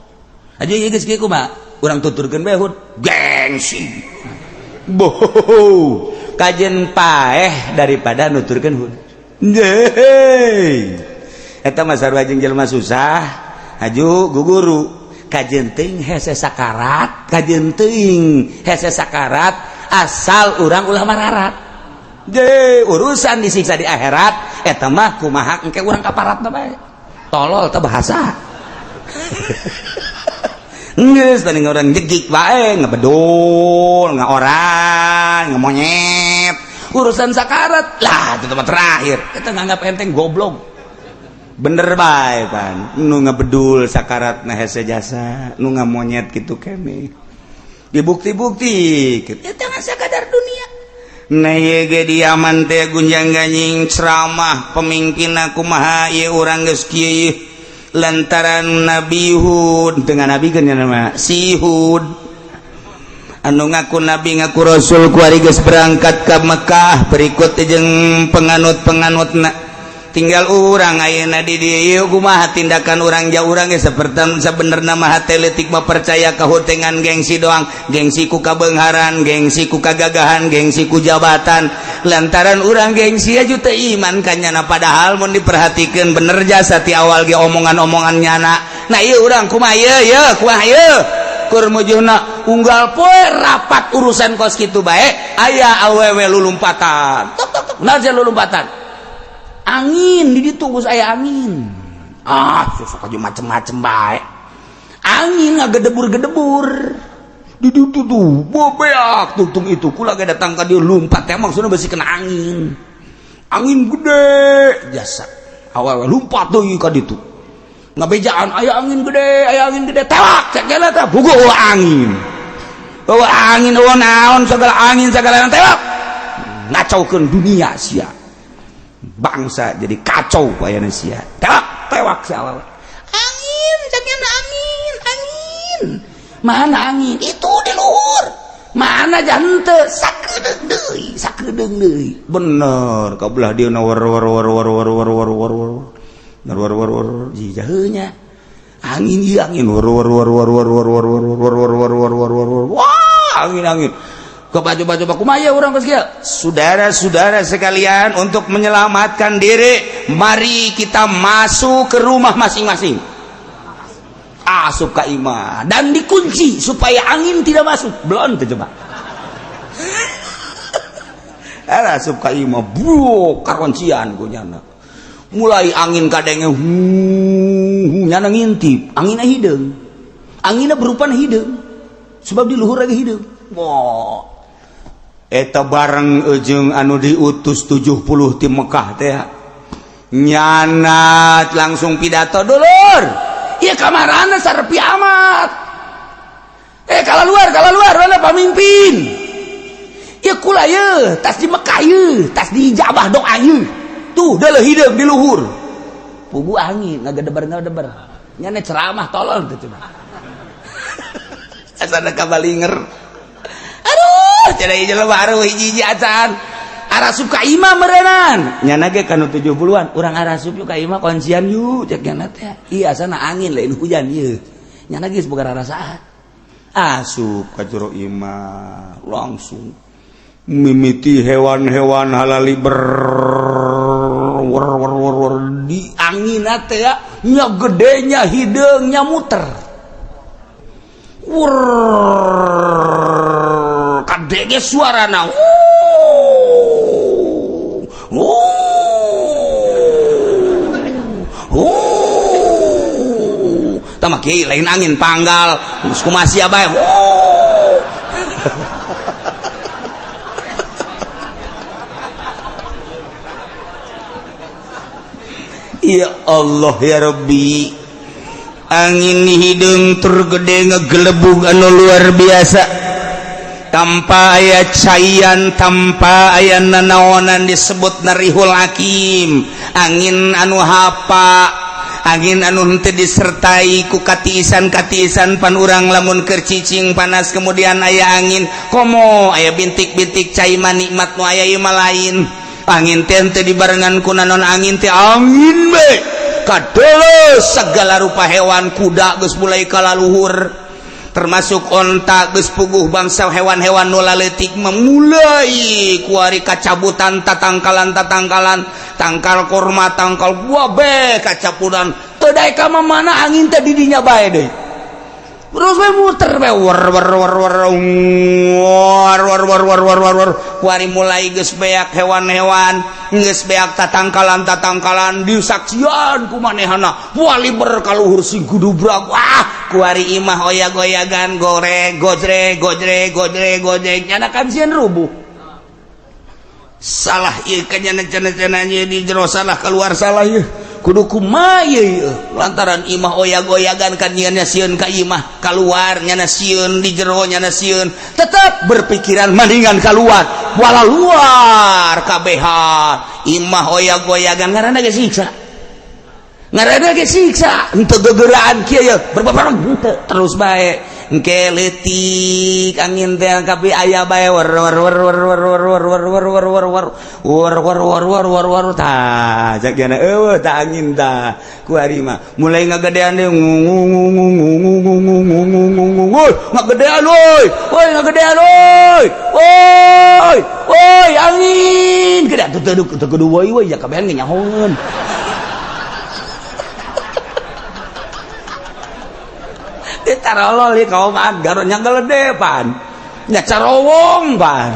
aja ieu geus kieu kumaha urang tuturkeun bae Hud gengsi bohong kajen paeh daripada nuturkeun Hud. Yeay. Eta mah sarua jeung jelema susah aju guguru kajen teuing hese sakarat kajen teuing hese sakarat asal urang ulah mararat. Je urusan disiksa di akhirat eta mah kumaha engke urang kaparatna bae tolol teh bahasa. Geus tadi orang jegik bae ngebedul ngaoran ngemonyet urusan sakarat lah itu tempat terakhir kita nganggap enteng goblok bener bae pan nu ngebedul sakarat na hese jasa nu ngamonyet kitu kene dibukti-bukti kitu eta mah sakadar dunia. Nah ieu ge di Yaman teh gunjang ganjing ceramah pemimpinna kumaha ieu urang geus kieu lantaran Nabi Hud dengan Nabi kan nama si Hud anu ngaku nabi ngaku rasul kuari geus berangkat ka Mekah berikut jeung penganut-penganutna tinggal urang ayeuna di dieu kumaha tindakan urang jauh urang ge saperti sabenerna mah hate leutik mah percaya ka hutengan gengsi doang gengsi ku kabeungharan gengsi ku kagagahan gengsi ku jabatan lantaran urang gengsi aja teu iman ka nyana padahal mun diperhatikeun bener jasa ti awal ge omongan-omongan nyana. Nah ieu urang kumaha ieu ye kumaha ieu kur mujuna unggal poe rapat urusan kos kitu bae aya awewe lulumpatan tok tok tok naon lulumpatan angin di ditu geus aya angin ah sok aja macem-macem bae angin ngagedebur-gedebur di ditu tuh bobeak tutung itu kula ge datang ka dieu lumpat teh maksudna besi kena angin angin gede jasa awewe lumpat deui ka ditu ngabejaan aya angin gede tewak cek gela teh bugo angin eueuh angin eueuh naon segala angin segala tewak ngacaukeun dunia sia bangsa jadi kacau ayana sia tewak tewak si awewe angin cek angin angin mana angin itu di luhur mana jante sakedeung deui bener kabelah dia na war war war war war war war war war war war war jijahnya angin ieu angin war war war war war war war war war war war war war war war wah angin angin coba-coba kumaha urang geus kieu. Saudara-saudara sekalian, untuk menyelamatkan diri mari kita masuk ke rumah masing-masing asup ka imah dan dikunci supaya angin tidak masuk belum tuh coba asup ka imah bro karoncian ku nyana mulai angin kadenge nyana ngintip anginna hideung anginna berupa hideung sebab di luhur lagi hideung. Wah eta bareng ujung anu diutus 70 ti Mekah teh nyana langsung pidato dulur ieu kamarana sarepi amat kalau luar mana pamimpin ieu kula ieu tas di Mekah ieu tas di ijabah doa ieu tuh deuleuh hideung di luhur pugu angin ngagedeber nyana ceramah tolol teh coba asana kabalinger aduh cenah jelema baru hiji-hiji acan arasup ka imah meureunan nyana ge kanu 70-an urang arasup yuk ka imah kuncian yuk cek nyana teh ieu asana angin lain hujan ieu nyana geus boga rarasaan asup ka jero imah langsung mimiti hewan-hewan halali ber wer wer wer wer di angin teh nya gedenya hideungnya muter wur kadenge suarana. Kumaha kiai lain angin panggal geus kumaha sia bae. Oh. Ya Allah ya Rabbi, angin hidung tur gede ngegelebug anu luar biasa tanpa aya caian, tanpa aya nanaonan, disebut narihul hakim, angin anu hapa, angin anu henteu disertai ku katiisan-katiisan. Pan urang lamun keur cicing panas kemudian aya angin, komo aya bintik-bintik cai mah nikmat, nu aya ieu mah lain. Angin teh henteu dibarengan ku nanon, angin teh angin be kadeles segala rupa hewan, kuda geus mulai kalaluhur, termasuk onta geus puguh, bangsa hewan-hewan nu laletik memulai kuari kacabutan tatangkalan, tatangkalan tangkal korma, tangkal buah be kacapuran teu daek ka mana angin teh, di dinya bae deui. Terus we muter we, war war war war war war war war war war war, kuari mulai geus beak hewan-hewan, geus beak tatangkalan tatangkalan, disaksian ku manehana wali berkaluhur sing gudubrak. Wah, kuari imah oyag-oyagan, goreng gojrek gojrek gojrek gojrek, nyana kan sieun rubuh. Salah ieu kanyana cenah-cenah di jero salah, keluar salah, ieu kudu kumaha ieu? Lantaran imah oyag-oyagan kan nyieunna sieun ka imah keluar, nyana sieun di jero, nyana sieun, tetep berpikiran mendingan keluar, wala luar kabehan imah oyag-oyagan. Ngaranna ge siksa, ngaranna ge siksa, henteu gegeraan kieu ye berbabareng henteu, terus bae engke leutik angin teh kabeh aya bae, war war war war war war war war war war war war war war war war war war. Tah cak jana eueuh tah angin tah. Kuari mah mulai ngagedean deui, ngung ngung ngung ngung ngung ngung ngung ngung ngung ngung, woi ngagedean, woi woi ngagedean, woi woi woi, angin gede atuh teu teu kudu woi woi ya, kabehan ge nyahoeun. Tarolol ieu kaum agar nya gelede pan nya carowong pan.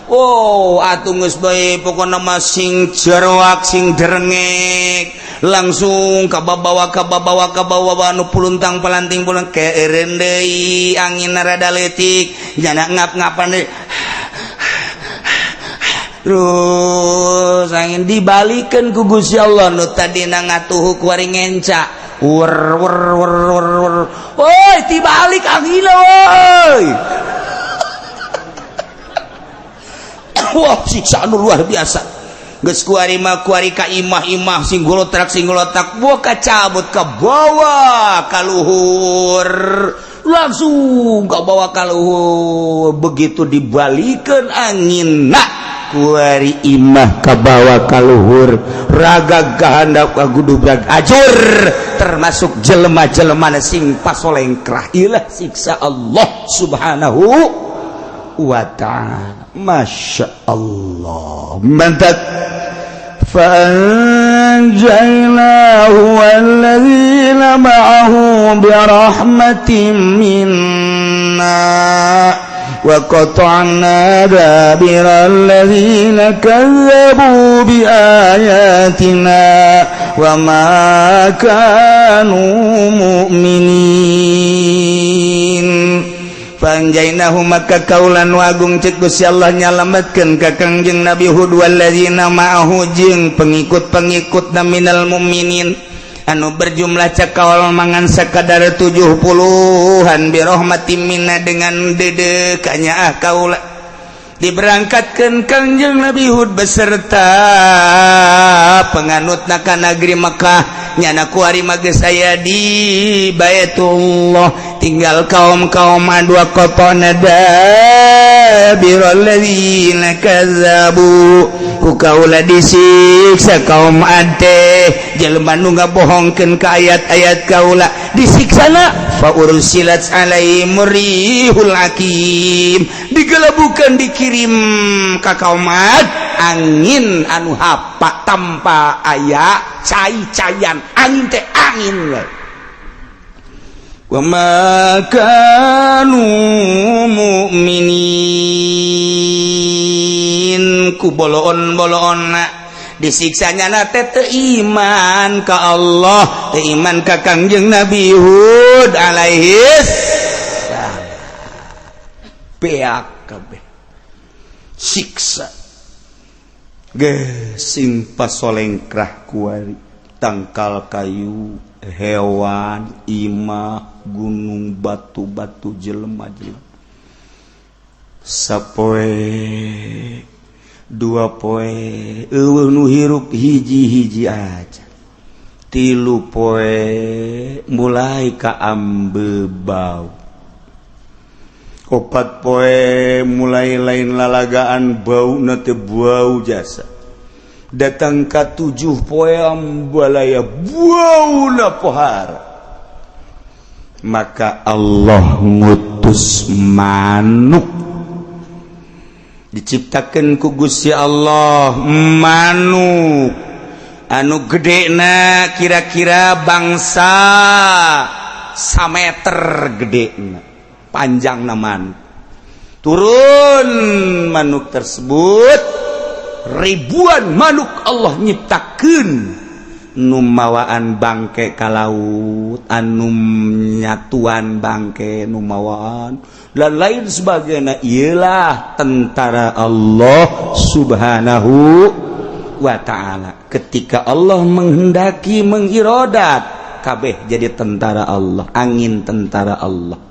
Oh atuh geus bae, pokona mah sing jeroak sing derengek langsung kababawa kababawa kabawa nu puluntang palanting pulang keeureun deui, angin rada leutik jana ngap-ngapan deui. Terus angin dibalikeun ku Gusti Allah, nu tadina ngatuhu kuari ngenca, wer wer wer wer wer, woi dibalik angin woi. Wah, siksa anu luar biasa. Geus kuari mah kuari ka imah-imah sing golotrak sing golotak, buah kacabut ka bawah ka luhur, langsung ka bawah ka luhur. Begitu dibalikeun angin nah kuari imah ka bawah ka luhur, raga kahandap ka gudubrag ajur, termasuk jelema-jelema sing pasolengkrah. Ilah siksa Allah Subhanahu wa ta'ala. Masya Allah, mantap. فأنجيناه والذين معه برحمة منا وقطعنا دابر الذين كذبوا بآياتنا وما كانوا مؤمنين. Fanjainahu maka kaula nu agung cek Gusti Allah nyalametkeun ka Kangjeng Nabi Hud, walladzina ma'ahu jeung pengikut-pengikutna, minal mukminin anu berjumlah cek kaul mangan sakadar 70-an, birahmatim minna dengan dedekanya ah kaula. Diberangkatkan Kangjeng Nabi Hud beserta penganut ka negeri Mekah, nyana kuari mah geus aya di Baitullah, tinggal kaum-kaum dua qata'na dabiral ladzina kazzabu, ku kaula disiksa kaum Ad teh, jelema nu ngabohongkeun ka ayat-ayat kaula disiksana. Fa ursilat alaihim rihul akim, digelebukan, dikirim ka kaum Ad angin anu hapa tanpa aya cai-caian, angin teh angin we. Wa ma kanu mu'minin, ku boloon-boloonna Disiksanya na teh teu iman ka Allah, teu iman ka Kangjeng Nabi Hud alaihi salam. Beak kabeh siksa ge sing pasolengkrah kuari, tangkal kayu, hewan, imah, gunung, batu-batu, jelema-jelema. Sapoe, 2 poe euweuh nu hirup, hiji-hiji aja. 3 poe mulai ka ambe bau. 4 poe mulai lain lalagaan bau na teh, bau jasa. Datang ka 7 poe ambalaya bau na pohara. Maka Allah ngutus manuk. Diciptakan ku Gusti Allah manuk anu gede na kira-kira bangsa sameter gede na, panjang naman. Turun manuk tersebut, ribuan manuk Allah nyiptakeun, nu mawaan bangke ka laut, anu nyatuan bangke, nu mawaan dan lain sebagainya. Ialah tentara Allah Subhanahu wa Ta'ala. Ketika Allah menghendaki, mengirodat, kabeh jadi tentara Allah. Angin tentara Allah,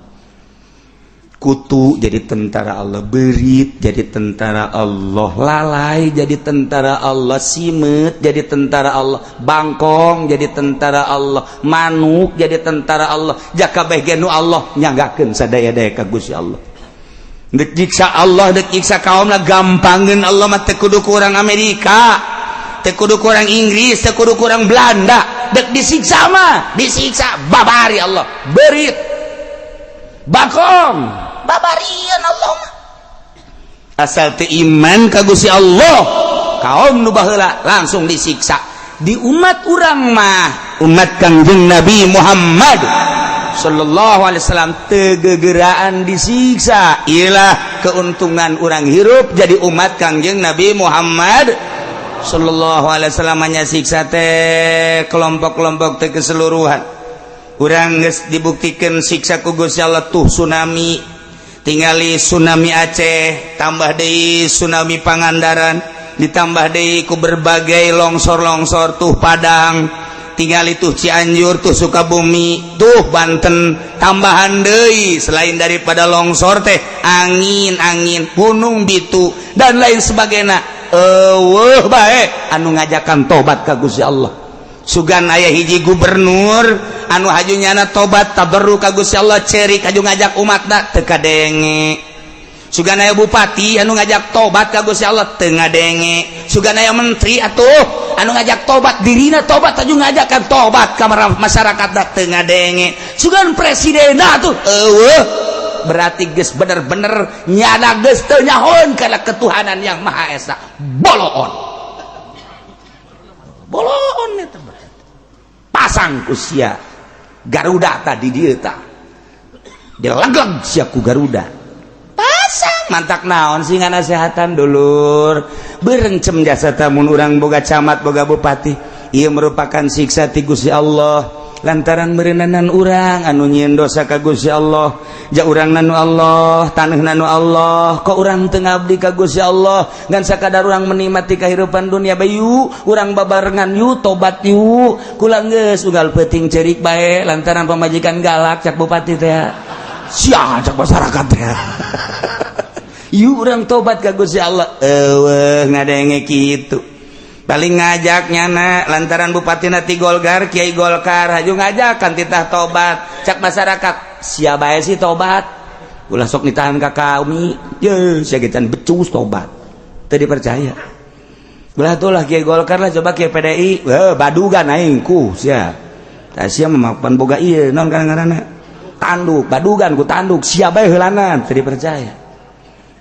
kutu jadi tentara Allah, berit jadi tentara Allah, lalai jadi tentara Allah, simet jadi tentara Allah, bangkong jadi tentara Allah, manuk jadi tentara Allah. Jaka kabeh nu Allah nyanggakeun sadaya-daya ka Gusti Allah. Dek nyiksa Allah, dek nyiksa kaum lah, gampangeun Allah mah. Teu kudu ku urang Amerika, teu kudu ku urang Inggris, teu kudu ku urang Belanda. Dek disiksa mah disiksa babari Allah berit, bakong, babarian Allah mah, asal teu iman ka Gusti Allah. Kaum nu baheula langsung disiksa. Di umat urang mah, umat Kangjeng Nabi Muhammad sallallahu alaihi wasallam, teu gegeraan disiksa. Iyalah keuntungan urang hirup jadi umat Kangjeng Nabi Muhammad sallallahu alaihi wasallam. Hanya siksa teh kelompok-kelompok teh keseluruhan. Urang geus dibuktikan siksa ku Gusti Allah tuh tsunami. Tingali tsunami Aceh, tambah deui tsunami Pangandaran, ditambah deui ku berbagai longsor-longsor tuh Padang, tingali tuh Cianjur, tuh Sukabumi, tuh Banten. Tambahan deui selain daripada longsor teh angin-angin, gunung bitu dan lain sebagainya. Euweuh bae anu ngajakan tobat ka Gusti Allah. Sugan aya hiji gubernur anu haju nyana tobat, tabarru ka Gusti Allah, cerik haju ngajak umatna, teu kadenge. Sugan aya bupati anu ngajak tobat ka Gusti Allah, teu ngadenge. Sugan aya menteri atuh anu ngajak tobat, dirina tobat haju ngajakan tobat ka masyarakat, teu ngadenge. Sugan presiden atuh euweuh. Berarti geus bener-bener nyana geus teu nyahoeun kana ketuhanan yang Maha Esa. Boloon boloon eta. Pasang ku sia Garuda tadi dieu tah, dilegleg sia ku Garuda. Pasang mantak naon sih nganasehatan dulur berencem jasa tamun urang boga camat, boga bupati. Ieu merupakan siksa ti Gusti Allah lantaran meureunanan urang anu nyieun dosa ka Gusti Allah. Ja urang nanu Allah, tanah nanu Allah, kok urang teu ngabdi ka Gusti Allah, ngan sakadar urang menikmati kehidupan dunia bayu. Urang babarengan yuk, tobat yuk. Kula geus unggal peuting cerik bae lantaran pamajikan galak, cak bupati teh sia, cak masyarakat teh. Yuk urang tobat ka Gusti Allah. Euweuh ngadenge kitu. Paling ngajak nyana lantaran bupati nati Golkar, Kiai Golkar haju ngajakan titah tobat, cak masyarakat sia bae sih tobat, ulah sok nitahan ka kami ye, sia ge can becus tobat. Teu dipercaya. Ulah tuh lah Kiai Golkar lah, coba Kiai PDI. Weh, badugan aing ku sia. Tah sia mah pan boga ieu naon ngaranna, tanduk, badugan ku tanduk sia bae heulanan. Teu dipercaya.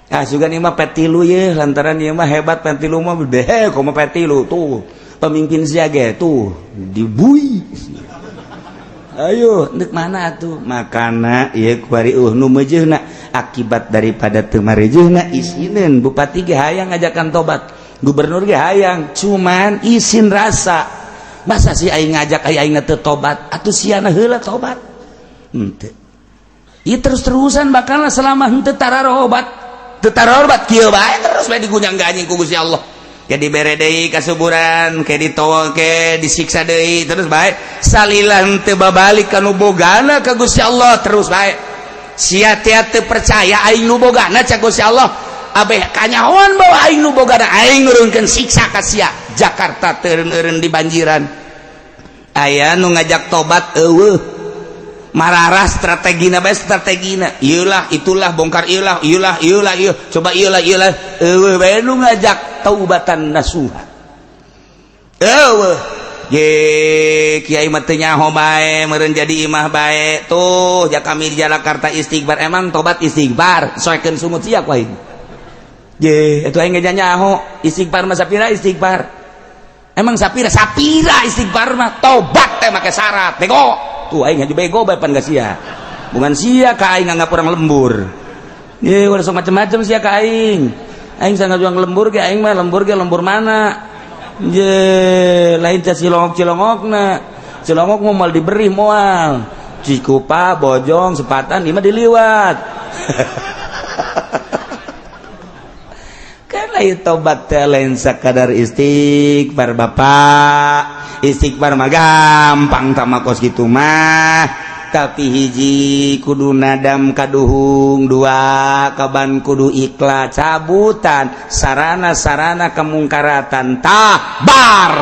Ah, sugan ieu mah P3 ye, lantaran ieu mah hebat P3 mah deh, komo P3 tuh pemimpin sia ge tuh dibui. Ayo ndek mana atuh makana ieu kuari nu meujeuhna akibat daripada teu marejeuhna isineun. Bupati ge hayang ngajakan tobat. Gubernur ge hayang, cuman isin rasa. Masa sih aing ngajak aing teu tobat, atuh siana heula tobat. Henteu. Ieu terus-terusan bakal selama henteu tararobat. Teu tararobat kieu bae terus bae digunyang-ganjing ku Gusti Allah. Ke dibere deui kasuburan, ke ditowong, ke disiksa deui terus bae. Salila henteu babalik ka nu bogana ka Gusti Allah terus bae. Sia teh teu percaya aing nu bogana cak Gusti Allah. Abeh kanyahoan bahwa aing nu bogana aing nurunkeun siksa ka sia. Jakarta teureun-eureun di banjiran. Aya nu ngajak tobat eueuh. Mararah strategina bae strategina. Ieulah itulah bongkar ieulah ieulah ieulah ieu coba ieulah ieulah eueuh bae nu ngajak taubatan nasuha. Eueuh ye kiai mah teu nyaho bae meureun jadi imah bae tuh ja kami di Jakarta istighfar emang tobat istighfar soekeun sungut sia ku aing. Ye itu aing ge nyaho istighfar mah sapira istighfar. Emang sapira sapira istighfar mah tobat teh make syarat bego. Tuh aing haji bego bae pan sia. Bukan sia ka aing nganggap orang lembur. Ye udah sok macem-macem sia ka aing. Aing sangat juang lembur ge aing mah lembur ge lembur mana? Ye lain ca cilongok-cilongokna. Cilongok mah moal diberi moal. Cikupa, Bojong, Sepatan ieu mah diliwat. Kan lain tobat teh lain sakadar istighfar bapak. Istighfar mah gampang tama kos kitu mah, tapi hiji kudu nadam kaduhung, dua kaban kudu ikhlas cabutan sarana-sarana kemungkaratan tah bar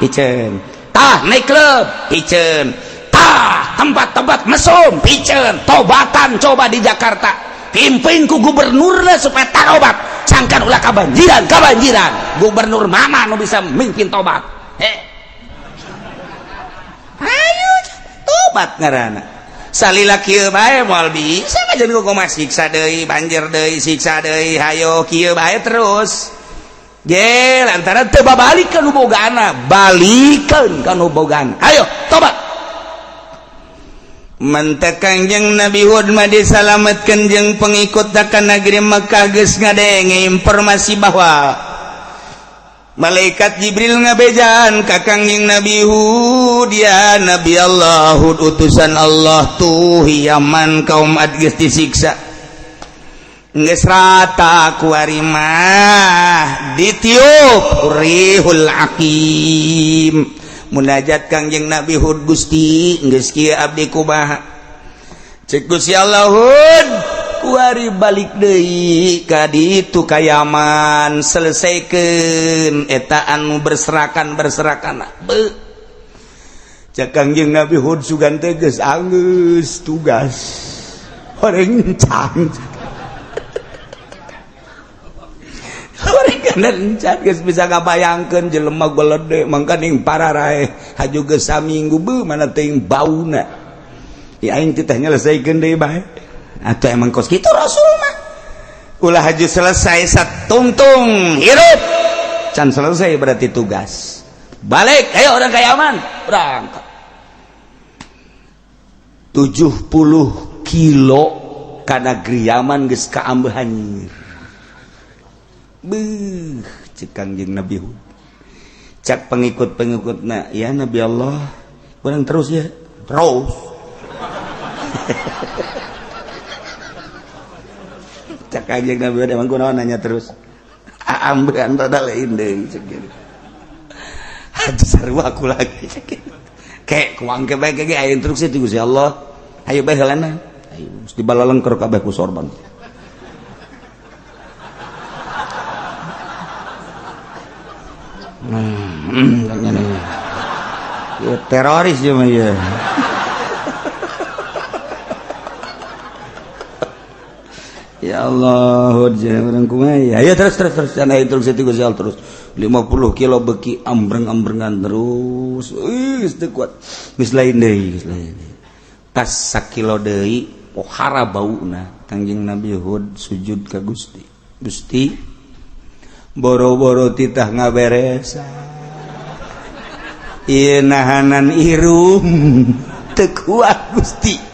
piceun, tah naik klub piceun, tah tempat-tempat mesum piceun, tobatan coba di Jakarta pimpin ku gubernurna supaya tarobat sangkan ulah kabanjiran kabanjiran gubernur mana nu bisa mimpin tobat. Ayo tobat ngaranna salila kieu bae moal bisa ngajeun ku kumaha siksa deui banjir deui siksa deui hayo kieu bae terus ge lantaran teu babalik ka nu bogana balikeun ka nu bogana ayo tobat. Mantak Kangjeng Nabi Hud mah disalametkeun jeung pengikut ka negeri Mekah geus ngadenge informasi bahwa Malaikat Jibril ngabejan ka Kangjeng Nabi Hud, ya Nabi Allah Hud utusan Allah tuh Yaman kaum Ad geus disiksa geus rata ku ari mah ditiup rihul aqim. Munajat Kangjeng Nabi Hud, Gusti geus kieu abdi kumaha? Cek Gusti Allah, Hud kuari balik deui ka ditu ka Yaman selesaikan eta anu berserakan berserakan. Be cek Kangjeng Nabi Hud sugan teh geus anggeus tugas horeng encan horeng encan geus bisa ngabayangkeun jelema golede mangkaning pararae haju geus saminggu beuh mana teuing bauna di aing teh nyelesaikeun deui bae. Atau emang kos kitu Rasul mah ulah haju selesai satungtung hirup can selesai berarti tugas balik ayo orang ka Yaman berangkat 70 kilo ka negeri Yaman geus kaambeuh hanyir. Beuh cek Kangjeng Nabi Hud cak pengikut-pengikutna ya Nabi Allah urang terus ya terus. Cak Kangjeng Nabi Hud emang kunaon nanya terus ambean rada lain deui cek gitu. Haji sarua aku lagi cek gitu. Kek kuang ke bae ge aya instruksi ti Gusti Allah. Hayu bae heulana. Hayu mesti balalengker kabeh ku sorban. Ya, teroris dia mah ya. Ya Allah, urang kumaha ya. Ayo terus terus terus cenah instruksi ti Gusti Allah terus. 50 kilo beki ambreng-ambrengan terus. Geus teu kuat. Geus lain deui, geus lain deui. Tas sakilo deui pohara bauna. Kangjeng Nabi Hud sujud ka Gusti. Gusti, boro-boro titah ngaberesan. Ieu nahanan irung teu kuat Gusti.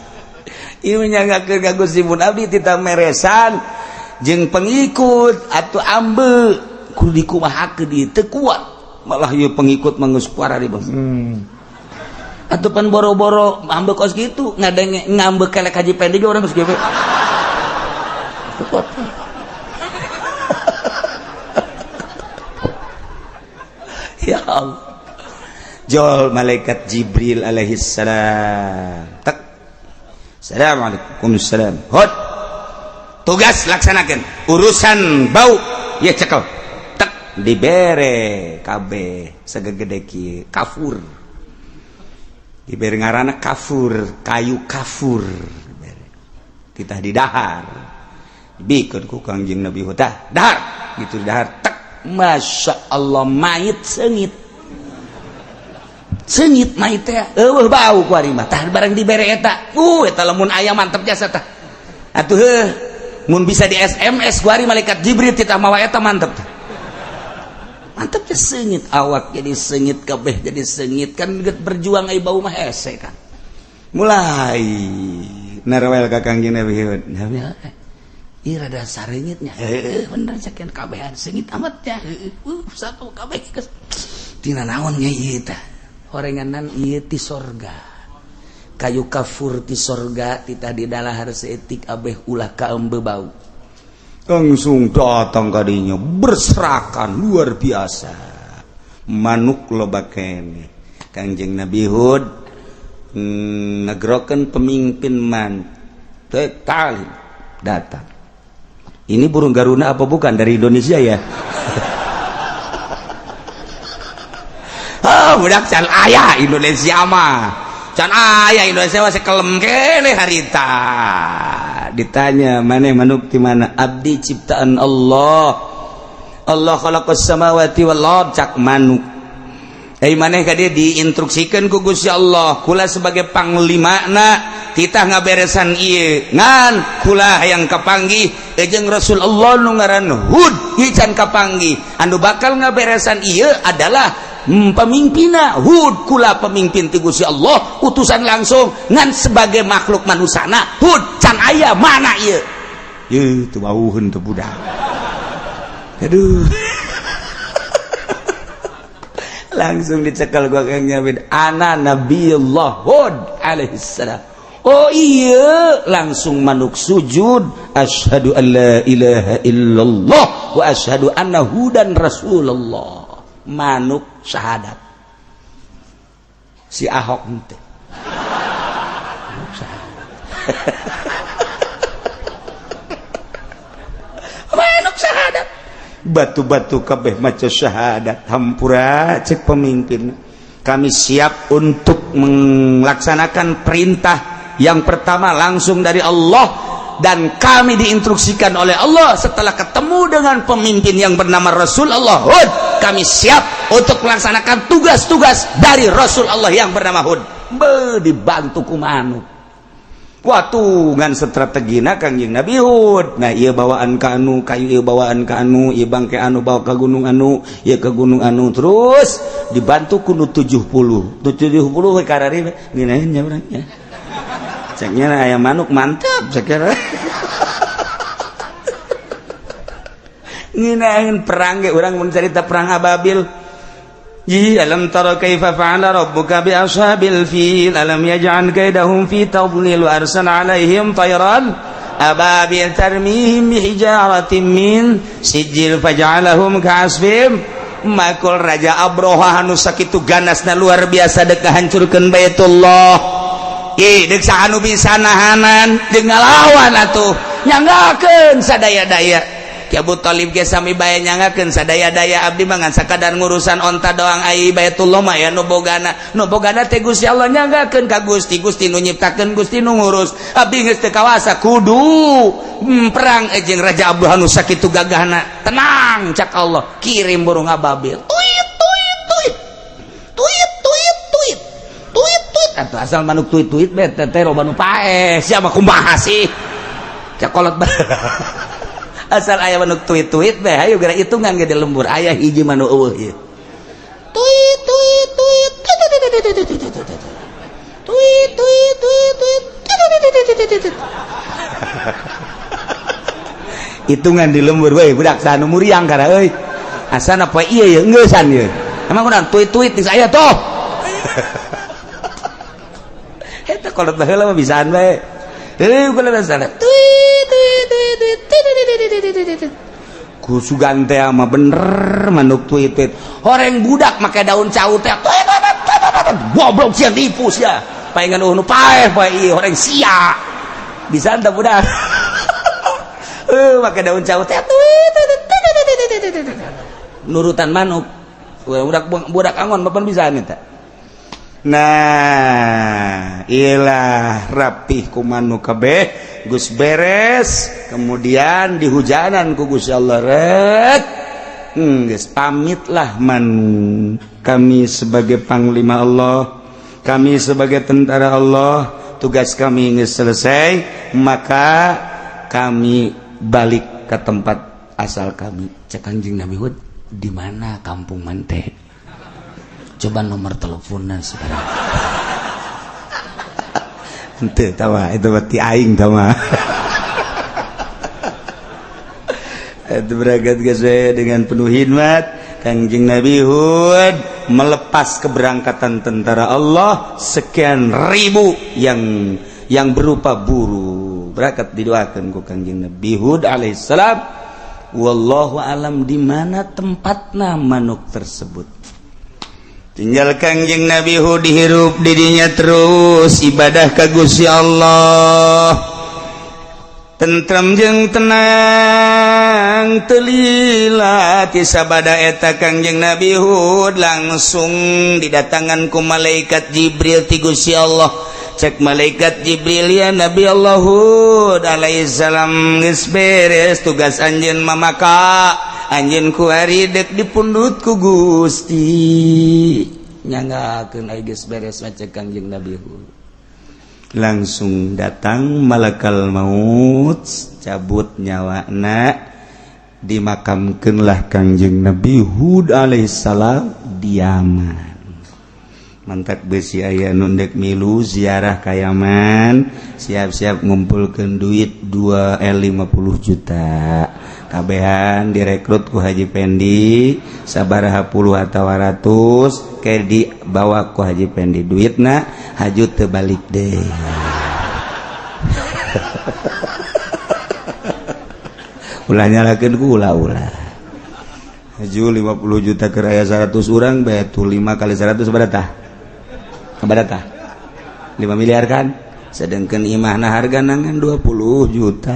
Ieu nyangakeun ka Gusti mun abdi titah meresan jeung pengikut atuh ambe. Kudu dikumahakeun ieu teu kuat. Malah ieu pengikut mah geus kuara di bawah. Atuh pan boro-boro ngambek kos kitu, ngadenge ngambek kelek Haji Pendi ge urang geus kieu. Teu kuat. Ya Allah. Jol malaikat Jibril alaihi salam. Tek. Assalamualaikum salam. Hot. Tugas laksanakan. Urusan bau ya cekel. Tek dibere kabeh segede kieu kafur. Dibere ngaranna kafur, kayu kafur. Dibere. Titah didahar. Dibikeun ku Kangjeng Nabi Hud. Dahar gitu dahar. Tek. Masya Allah mayit sengit sengit mayit teh eueuh bau ku ari mah tah barang dibere eta eta lamun aya mantep jasa tah atuh heuh mun bisa di SMS ku ari malaikat Jibril titah mawa eta mantep tah mantep teh sengit awak jadi sengit kabeh jadi sengit kan berjuang ai bau mah hese kan mulai narwel ka Kangjeng Nabi Hud. Nabi ih rada sarengitnya bener cekin kabehan sengit amat ya satu kabeh tina naon nya ieu tah horenganan ieu ti sorga kayu kafur ti sorga titah di dalahar seetik abeh ulah kaembe bau langsung datang kadinya berserakan luar biasa manuk loba keneh Kangjeng Nabi Hud ngegrokeun pemimpin man total datang. Ini burung Garuda apa bukan dari Indonesia ya? Oh, budak can aya Indonesia mah. Can aya Indonesia masih kelem kene harita. Ditanya, maneh manuk di mana? Abdi ciptaan Allah. Allah khalaqas samawati wal ard cak manuk. Eh maneh ka dia diinstruksikan ku Gusti Allah, kula sebagai panglimana titah ngaberesan ieu ngan kula hayang kapanggih jeung Rasul Allah nu ngaran Hud ieu can kapanggih anu bakal ngaberesan ieu adalah pemimpinna Hud kula pemimpin ti Gusti Allah utusan langsung ngan sebagai makhluk manusana Hud can aya mana ieu ieu teu wauheun teu budak aduh. Langsung dicekal gua Kang Nyabid ana Nabiullah Hud alaihissalam. Oh iya langsung manuk sujud asyhadu an la ilaha illallah wa asyhadu anna hudan rasulullah. Manuk syahadat si Ahok henteu. Manuk syahadat batu-batu kabeh maca syahadat hampura cek pemimpin kami siap untuk melaksanakan perintah yang pertama langsung dari Allah dan kami diinstruksikan oleh Allah setelah ketemu dengan pemimpin yang bernama Rasul Allah Hud kami siap untuk melaksanakan tugas-tugas dari Rasul Allah yang bernama Hud. Be dibantu ku manuk watungan strategina Kangjeng Nabi Hud. Nah ieu bawaan ka anu kayu ieu bawaan ka anu ieu bangke anu bawa ka gunung anu ieu ke gunung anu terus dibantu ku nu 70 we karari ngeunaheun nya urang nya ceknya aya manuk mantap cek ngeunaheun perang ge urang mun carita perang Ababil. Alam tara kaifa fa'ala rabbuka bi ashabil fil alam yaj'al kaidahum fi tadlil wa arsala 'alaihim tayran ababil tarmihim bihijaratin min sijil faj'alahum ka'asfim makul. Raja Abroha anu sakitu ganasna luar biasa dek ngahancurkeun Baitullah. Ih deuk saha nu bisa nahanan jeung ngalawan atuh nyanggakeun sadaya-daya. Abu Thalib ge sami bae nyangakeun sadaya-daya abdi mah ngan sakadar ngurusan onta doang ai Baitullah mah ya nu bogana nu bogana teh Gusti Allah nyanggakeun ka Gusti Gusti nu nyiptakeun Gusti nu ngurus abdi geus teu kawasa kudu perang jeung Raja Abdul nu sakitu gagahna tenang cak Allah kirim burung ababil tuit tuit tuit tuit tuit tuit tuit tuit atuh asal manuk tuit tuit bae teh loba nu paeh sia mah kumaha sih cak kolot asal aya manuk tuit-tuit bae hayu geura hitungan ge di lembur aya hiji manuk eueuh ieu tuit tuit tuit tuit tuit tuit tuit tuit hitungan di lembur we budak sanu muriang kana euy Asana poe ieu ye engeusan ye. Emang urang tweet-tweet di saya tuh. Eta kolot baheula mah bisaan bae. Heuh kolot sana. Tweet tweet tweet tweet. Ku sugan teh mah bener manuk tweet tweet. Horeng budak make daun cau teh. Goblok sia nipu sia. Paengan nu paeh poe ieu horeng sia. Bisa teu budak. Make daun cau teh nurutan manuk. Budak budak angon bapan bisa minta. Nah, ilah rapih ku manuk kabeh geus beres, kemudian dihujanan ku Gusti Allah ret. Geus pamitlah manu. Kami sebagai panglima Allah, kami sebagai tentara Allah, tugas kami geus selesai, maka kami balik ke tempat asal kami. Cek Kanjeng Nabi Hud, di mana kampung mante? Coba nomor teleponnya sekarang. Ente tawa itu berarti aing tawa. Itu berangkat ke saya dengan penuh hikmat. Kanjeng Nabi Hud melepas keberangkatan tentara Allah sekian ribu yang berupa buru. Berangkat didoakan ku Kanjeng Nabi Hud alaihissalam. Wallahu alam di mana tempatna manuk tersebut. Tinggal Kangjeng Nabi Hud dihirup dirinya terus ibadah ka Gusti Allah. Tentrem jeung tenang telila ti sabada eta Kangjeng Nabi Hud langsung didatangan ku malaikat Jibril ti Gusti Allah. Cek malaikat Jibril, ya Nabi Allah Hud alaihissalam, geus beres tugas anjeun mamaka anjeun kuari dek dipundut ku Gusti nyanggakeun ai geus beres. Maca Kangjeng Nabi Hud langsung datang malakal maut, cabut nyawana, dimakamkeunlah Kangjeng Nabi Hud alaihissalam di Yaman. Mantak besi aya nu ndek milu ziarah ka Yaman, siap-siap ngumpulkeun duit 2 50 juta, kabehan direkrut ku Haji Pendi sabaraha puluh atawa ratus ke dibawa ku Haji Pendi duitna, haju teu balik deh. Ulah nyalakeun ku ulah-ulah. Haju 50 juta ke raya 100 orang bae tuh, 5 kali 100 berapa tah? Berapa? 5 miliar kan? Sedangkan imahna harga nangan 20 juta.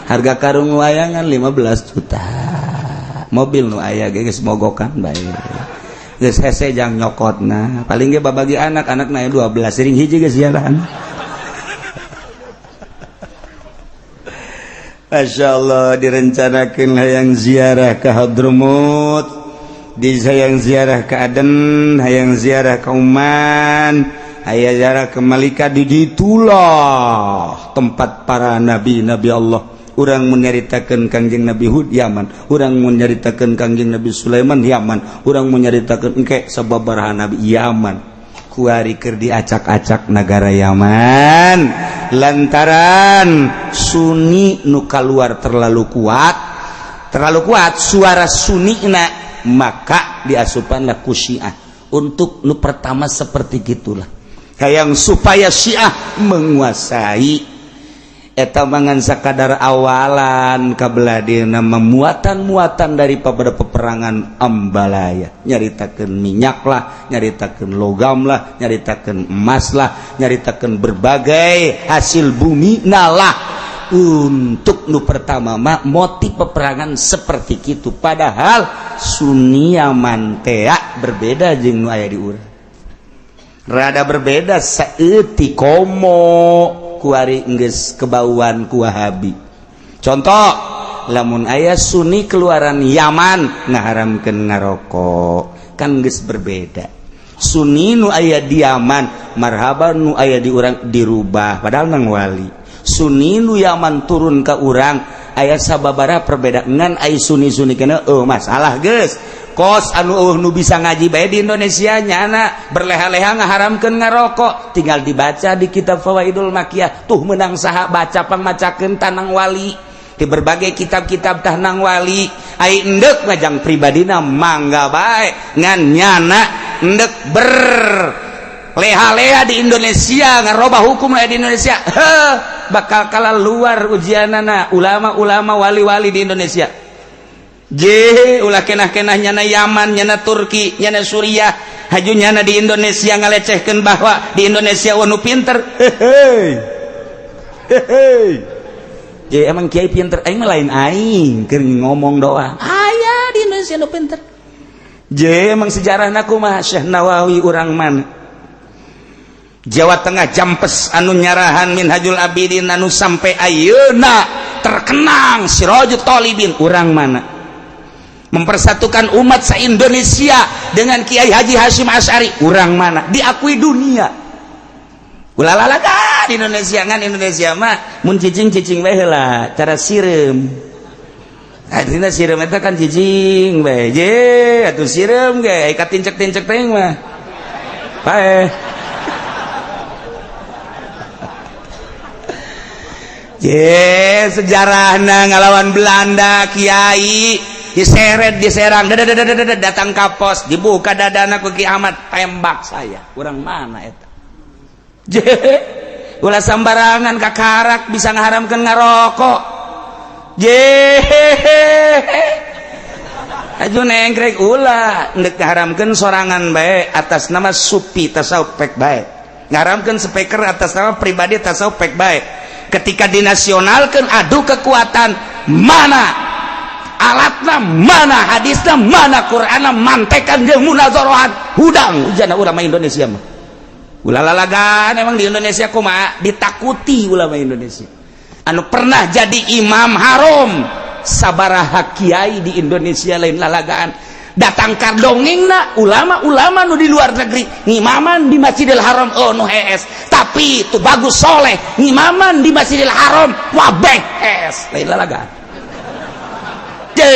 Harga karung wayangan 15 juta. Mobil nu aya ge geus mogokan bae. Geus hese jang nyokotna. Paling ge babagi anak, anakna 12 sering hiji geus jalan. Masya Allah, direncanakan hayang ziarah ke Hadramut, di hayang ziarah ke Aden, hayang ziarah ke Uman, hayang ziarah ke Malika. Di itulah tempat para nabi-nabi Allah. Urang menyaritakan Kangjeng Nabi Hud Yaman, urang menyaritakan Kangjeng Nabi Sulaiman Yaman, urang menyaritakan engke sababaraha nabi Yaman. Kuari keur diacak-acak negara Yaman lantaran Sunni nu kaluar terlalu kuat suara Sunni na, maka diasupanlah ku Syiah untuk nu pertama seperti gitulah, hayang supaya Syiah menguasai eta mangan sakadar awalan kabeladina memuatan-muatan dari pada peperangan Ambalaya, nyaritakeun minyak lah, nyaritakeun logam lah, nyaritakeun emas lah, nyaritakeun berbagai hasil bumi nalah. Untuk nu pertama mah motif peperangan seperti itu, padahal Sunni Yaman tea berbeda jeung nu aya di urang, rada berbeda saeutik, komo kuari geus kebauan ku Wahabi. Contoh, lamun aya Sunni keluaran Yaman ngaharamkeun ngarokok, kan geus berbeda. Sunni nu aya di Yaman marhaban, nu aya di urang dirubah, padahal nang wali. Sunni nu Yaman turun ke urang aya sababaraha perbedaan ngan ai Sunni-Sunni kena oh masalah geus kos anu nu bisa ngaji bae di Indonesia nyana berleha-leha ngaharamkeun ngarokok. Tinggal dibaca di kitab Fawaidul Makiyah tuh menang saha baca pangmacakeun tanang wali di berbagai kitab-kitab tanang wali. Ai endek ngajang pribadina mangga bae, ngan nyana endek ber leha-leha di Indonesia ngarobah hukum lah di Indonesia, heh, bakal kalah luar ujianana ulama-ulama wali-wali di Indonesia. J ulah kenah-kenah nyana Yaman, nyana Turki, nyana Suriah, haju nyana di Indonesia ngalecehkeun bahwa di Indonesia nu pinter. Hehe hehe, je emang kiai pinter, aing mah lain, aing keur ngomong doang, aya di Indonesia nu pinter. Je emang sejarahna kumaha? Syekh Nawawi urang mana? Jawa Tengah, Jampes, anu nyarahan Minhajul Abidin anu sampai ayeuna terkenang, Sirajut Thalibin urang mana? Mempersatukan umat se-Indonesia dengan Kiai Haji Hasyim Asy'ari urang mana? Diakui dunia. Ulah lalaga di Indonesia, ngan Indonesia mah mun cicing cicing bae heula, cara sireum. Artinya sireum eta kan cicing bae je atuh, sireum ge katincek-tincek teh mah paeh. Je sejarahna ngalawan Belanda, kiai diseret, diserang, datang ka pos, dibuka dadana ku Ki Ahmad, tembak saya. Urang mana eta? Je ulah sambarangan, kakarak bisa ngaharamkeun ngarokok. Je aju nengkrek, ulah ndek ngaharamkeun sorangan bae atas nama supi tasawuf pek bae, ngaharamkeun speaker atas nama pribadi tasawuf pek bae. Ketika dinasionalkan, adu kekuatan, mana alatna, mana hadisna, mana Qur'anna, mantekan jeung munazarahan hudang ujana ulama Indonesia mah. Ulah lalagan, emang di Indonesia kumaha ditakuti ulama Indonesia anu pernah jadi imam haram? Sabaraha kiai di Indonesia, lain lalagaan, datang ka dongengna ulama-ulama nu di luar negeri ngimaman di Masjidil Haram, oh nu hees, tapi itu bagus soleh ngimaman di Masjidil Haram wabeh hees, lain lalagaan. Je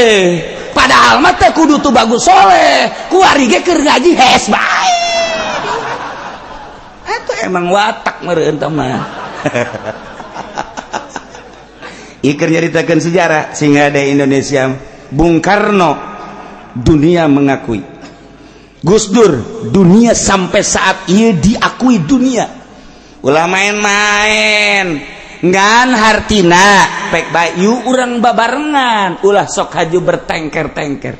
padahal mah teh kudu tuh bagus soleh, kuari ge keur ngaji hees bae. Itu emang watak meureun tah mah. Iker nyaritakeun sejarah sehingga ada Indonesia. Bung Karno dunia mengakui, Gus Dur dunia sampai saat ia diakui dunia. Ulah main-main, ngan hartina pek bae yuk urang babarengan, ulah sok haju bertengker-tengker.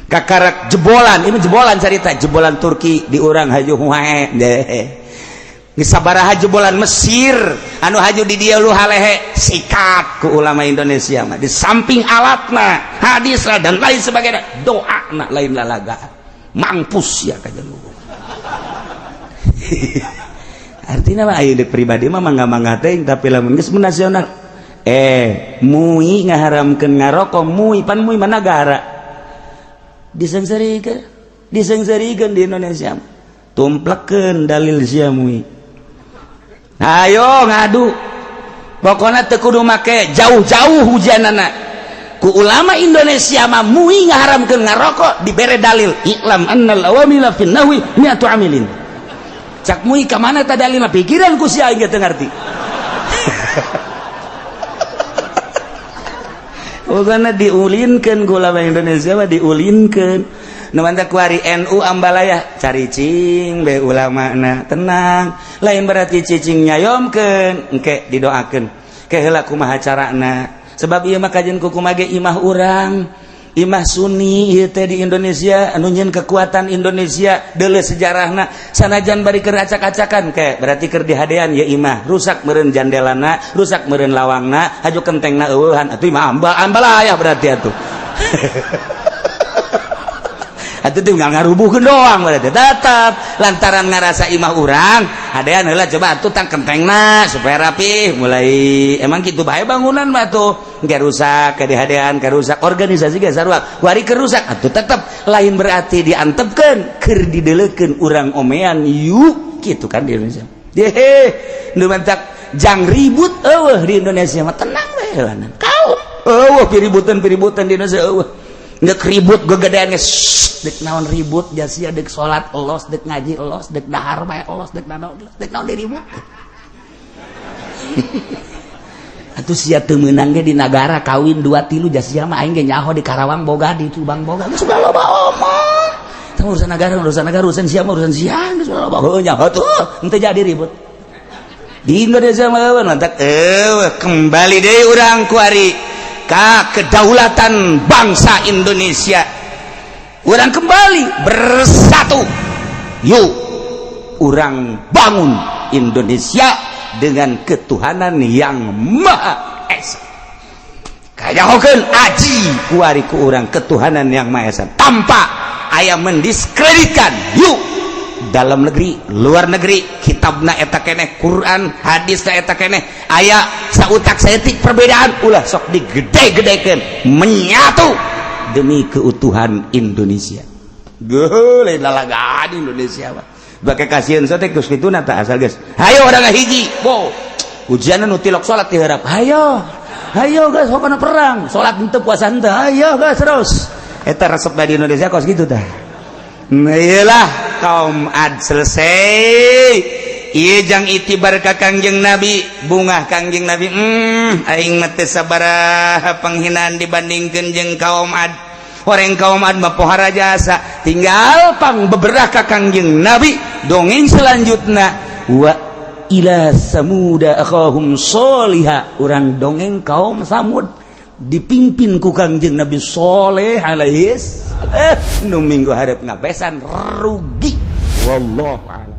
Kakarak jebolan ini, jebolan cerita jebolan Turki di urang haju huae deh. Sabaraha jebolan Mesir anu haju di dia lu halehe, sikat ku ulama Indonesia mah. Di samping alatna, hadis lah dan lain sebagainya, doa na lain lalaga, mampus ya kajian. Artinya mah ayo pribadi mah mangga-mangga teuing, tapi lamun geus nasional, MUI ngaharamkeun ngarokok, MUI pan MUI mah nagara, diseungseurikeun, diseungseurikeun di Indonesia, tumplekeun dalil sia MUI. Ayo ngadu, pokoknya teu kudu make jauh-jauh hujanana ku ulama Indonesia mah. MUI ngaharamkeun ngarokok dibere dalil i'lam annal awamila fin nahwi mi'atu amilin. Cak MUI ka mana ta dalilna? Pikiran ku sia aing teu ngarti. Pokoknya diulinkeun ku ulama Indonesia mah, diulinkeun. Nu mantap kuari NU ambalaya cari cing be ulama na tenang, lain berarti cicing nyayomkeun, engke didoakeun ke heula kumaha carana, sebab ieu mah kajian kumaha ge imah urang, imah Sunni ieu teh di Indonesia anu nyieun kekuatan Indonesia. Deuleu sejarahna, sanajan bari keur acak-acakan ke berarti keur dihadean ya imah rusak meureun, jandelana rusak meureun, lawangna haju kentengna eueuhan, atuh imah ambalaya berarti atuh. Atuh tinggal ngarubuhkeun doang berarti, tetap lantaran ngarasa imah urang hadean heula, coba atuh tang kentengna supaya rapi. Mulai emang kitu bae bangunan mah tuh engke rusak ke dihadean, ke rusak organisasi ge sarua wari ke rusak, atuh tetep lain berarti diantepkeun, keur dideleukeun urang omean yuk kitu kan di Indonesia. Dehe nu mantak jang ribut eueuh di Indonesia mah, tenang we heulanan kaum, eueuh piributan-piributan di Indonesia eueuh. Nggak ribut gegedean ge dek naon ribut jasia, dek salat elos, dek ngaji elos, dek dahar bae elos, dek naon elos, dek naon diribut. Atuh sia teu meunang ge di nagara kawin dua tilu, jas sia mah aing ge nyaho di Karawang boga, di Subang boga, geus loba omong. Tah, urusan negara, urusan negara, urusan sia mah urusan sia, geus loba heuh nyaho tuh, henteu jadi ribut. Di Indonesia mah mantap. Eh, kembali deui urang kuari ka kedaulatan bangsa Indonesia. Urang kembali bersatu. Yuk, urang bangun Indonesia dengan ketuhanan yang Maha Esa. Kayahokeun aji kuari ku urang ketuhanan yang Maha Esa tanpa aya mendiskreditkan. Yuk, dalam negeri, luar negeri, kitabna eta keneh, Quran, hadisna eta keneh, aya sautak saeutik perbedaan ulah sok digede-gedekeun, menyatu demi keutuhan Indonesia. Geuleuh lalagaan Indonesia mah. Bake kasihan teh geus kitu na tah, asal geus. Hayo urang hiji. Bo. Ujian nu tilok salat diharap. Hayo. Hayo geus pokona perang. Salat henteu, puasa henteu. Hayo geus terus. Eta resep di Indonesia kos kitu tah. Nah, iyalah kaum Ad selesai. Ieu jang itibar ka Kangjeng Nabi, bungah Kangjeng Nabi. Aing mah teu sabaraha penghinaan dibandingkeun jeung kaum Ad. Orang kaum Ad mah pohara jasa, tinggal pang beberapa Kangjeng Nabi. Dongeng selanjutnya, wa ila samuda akhahum sholiha, urang dongeng kaum Samud dipimpin ku Kangjeng Nabi Soleh alaihis. Eh, nu minggu hareup ngabesan rugi, wallahu a'lam.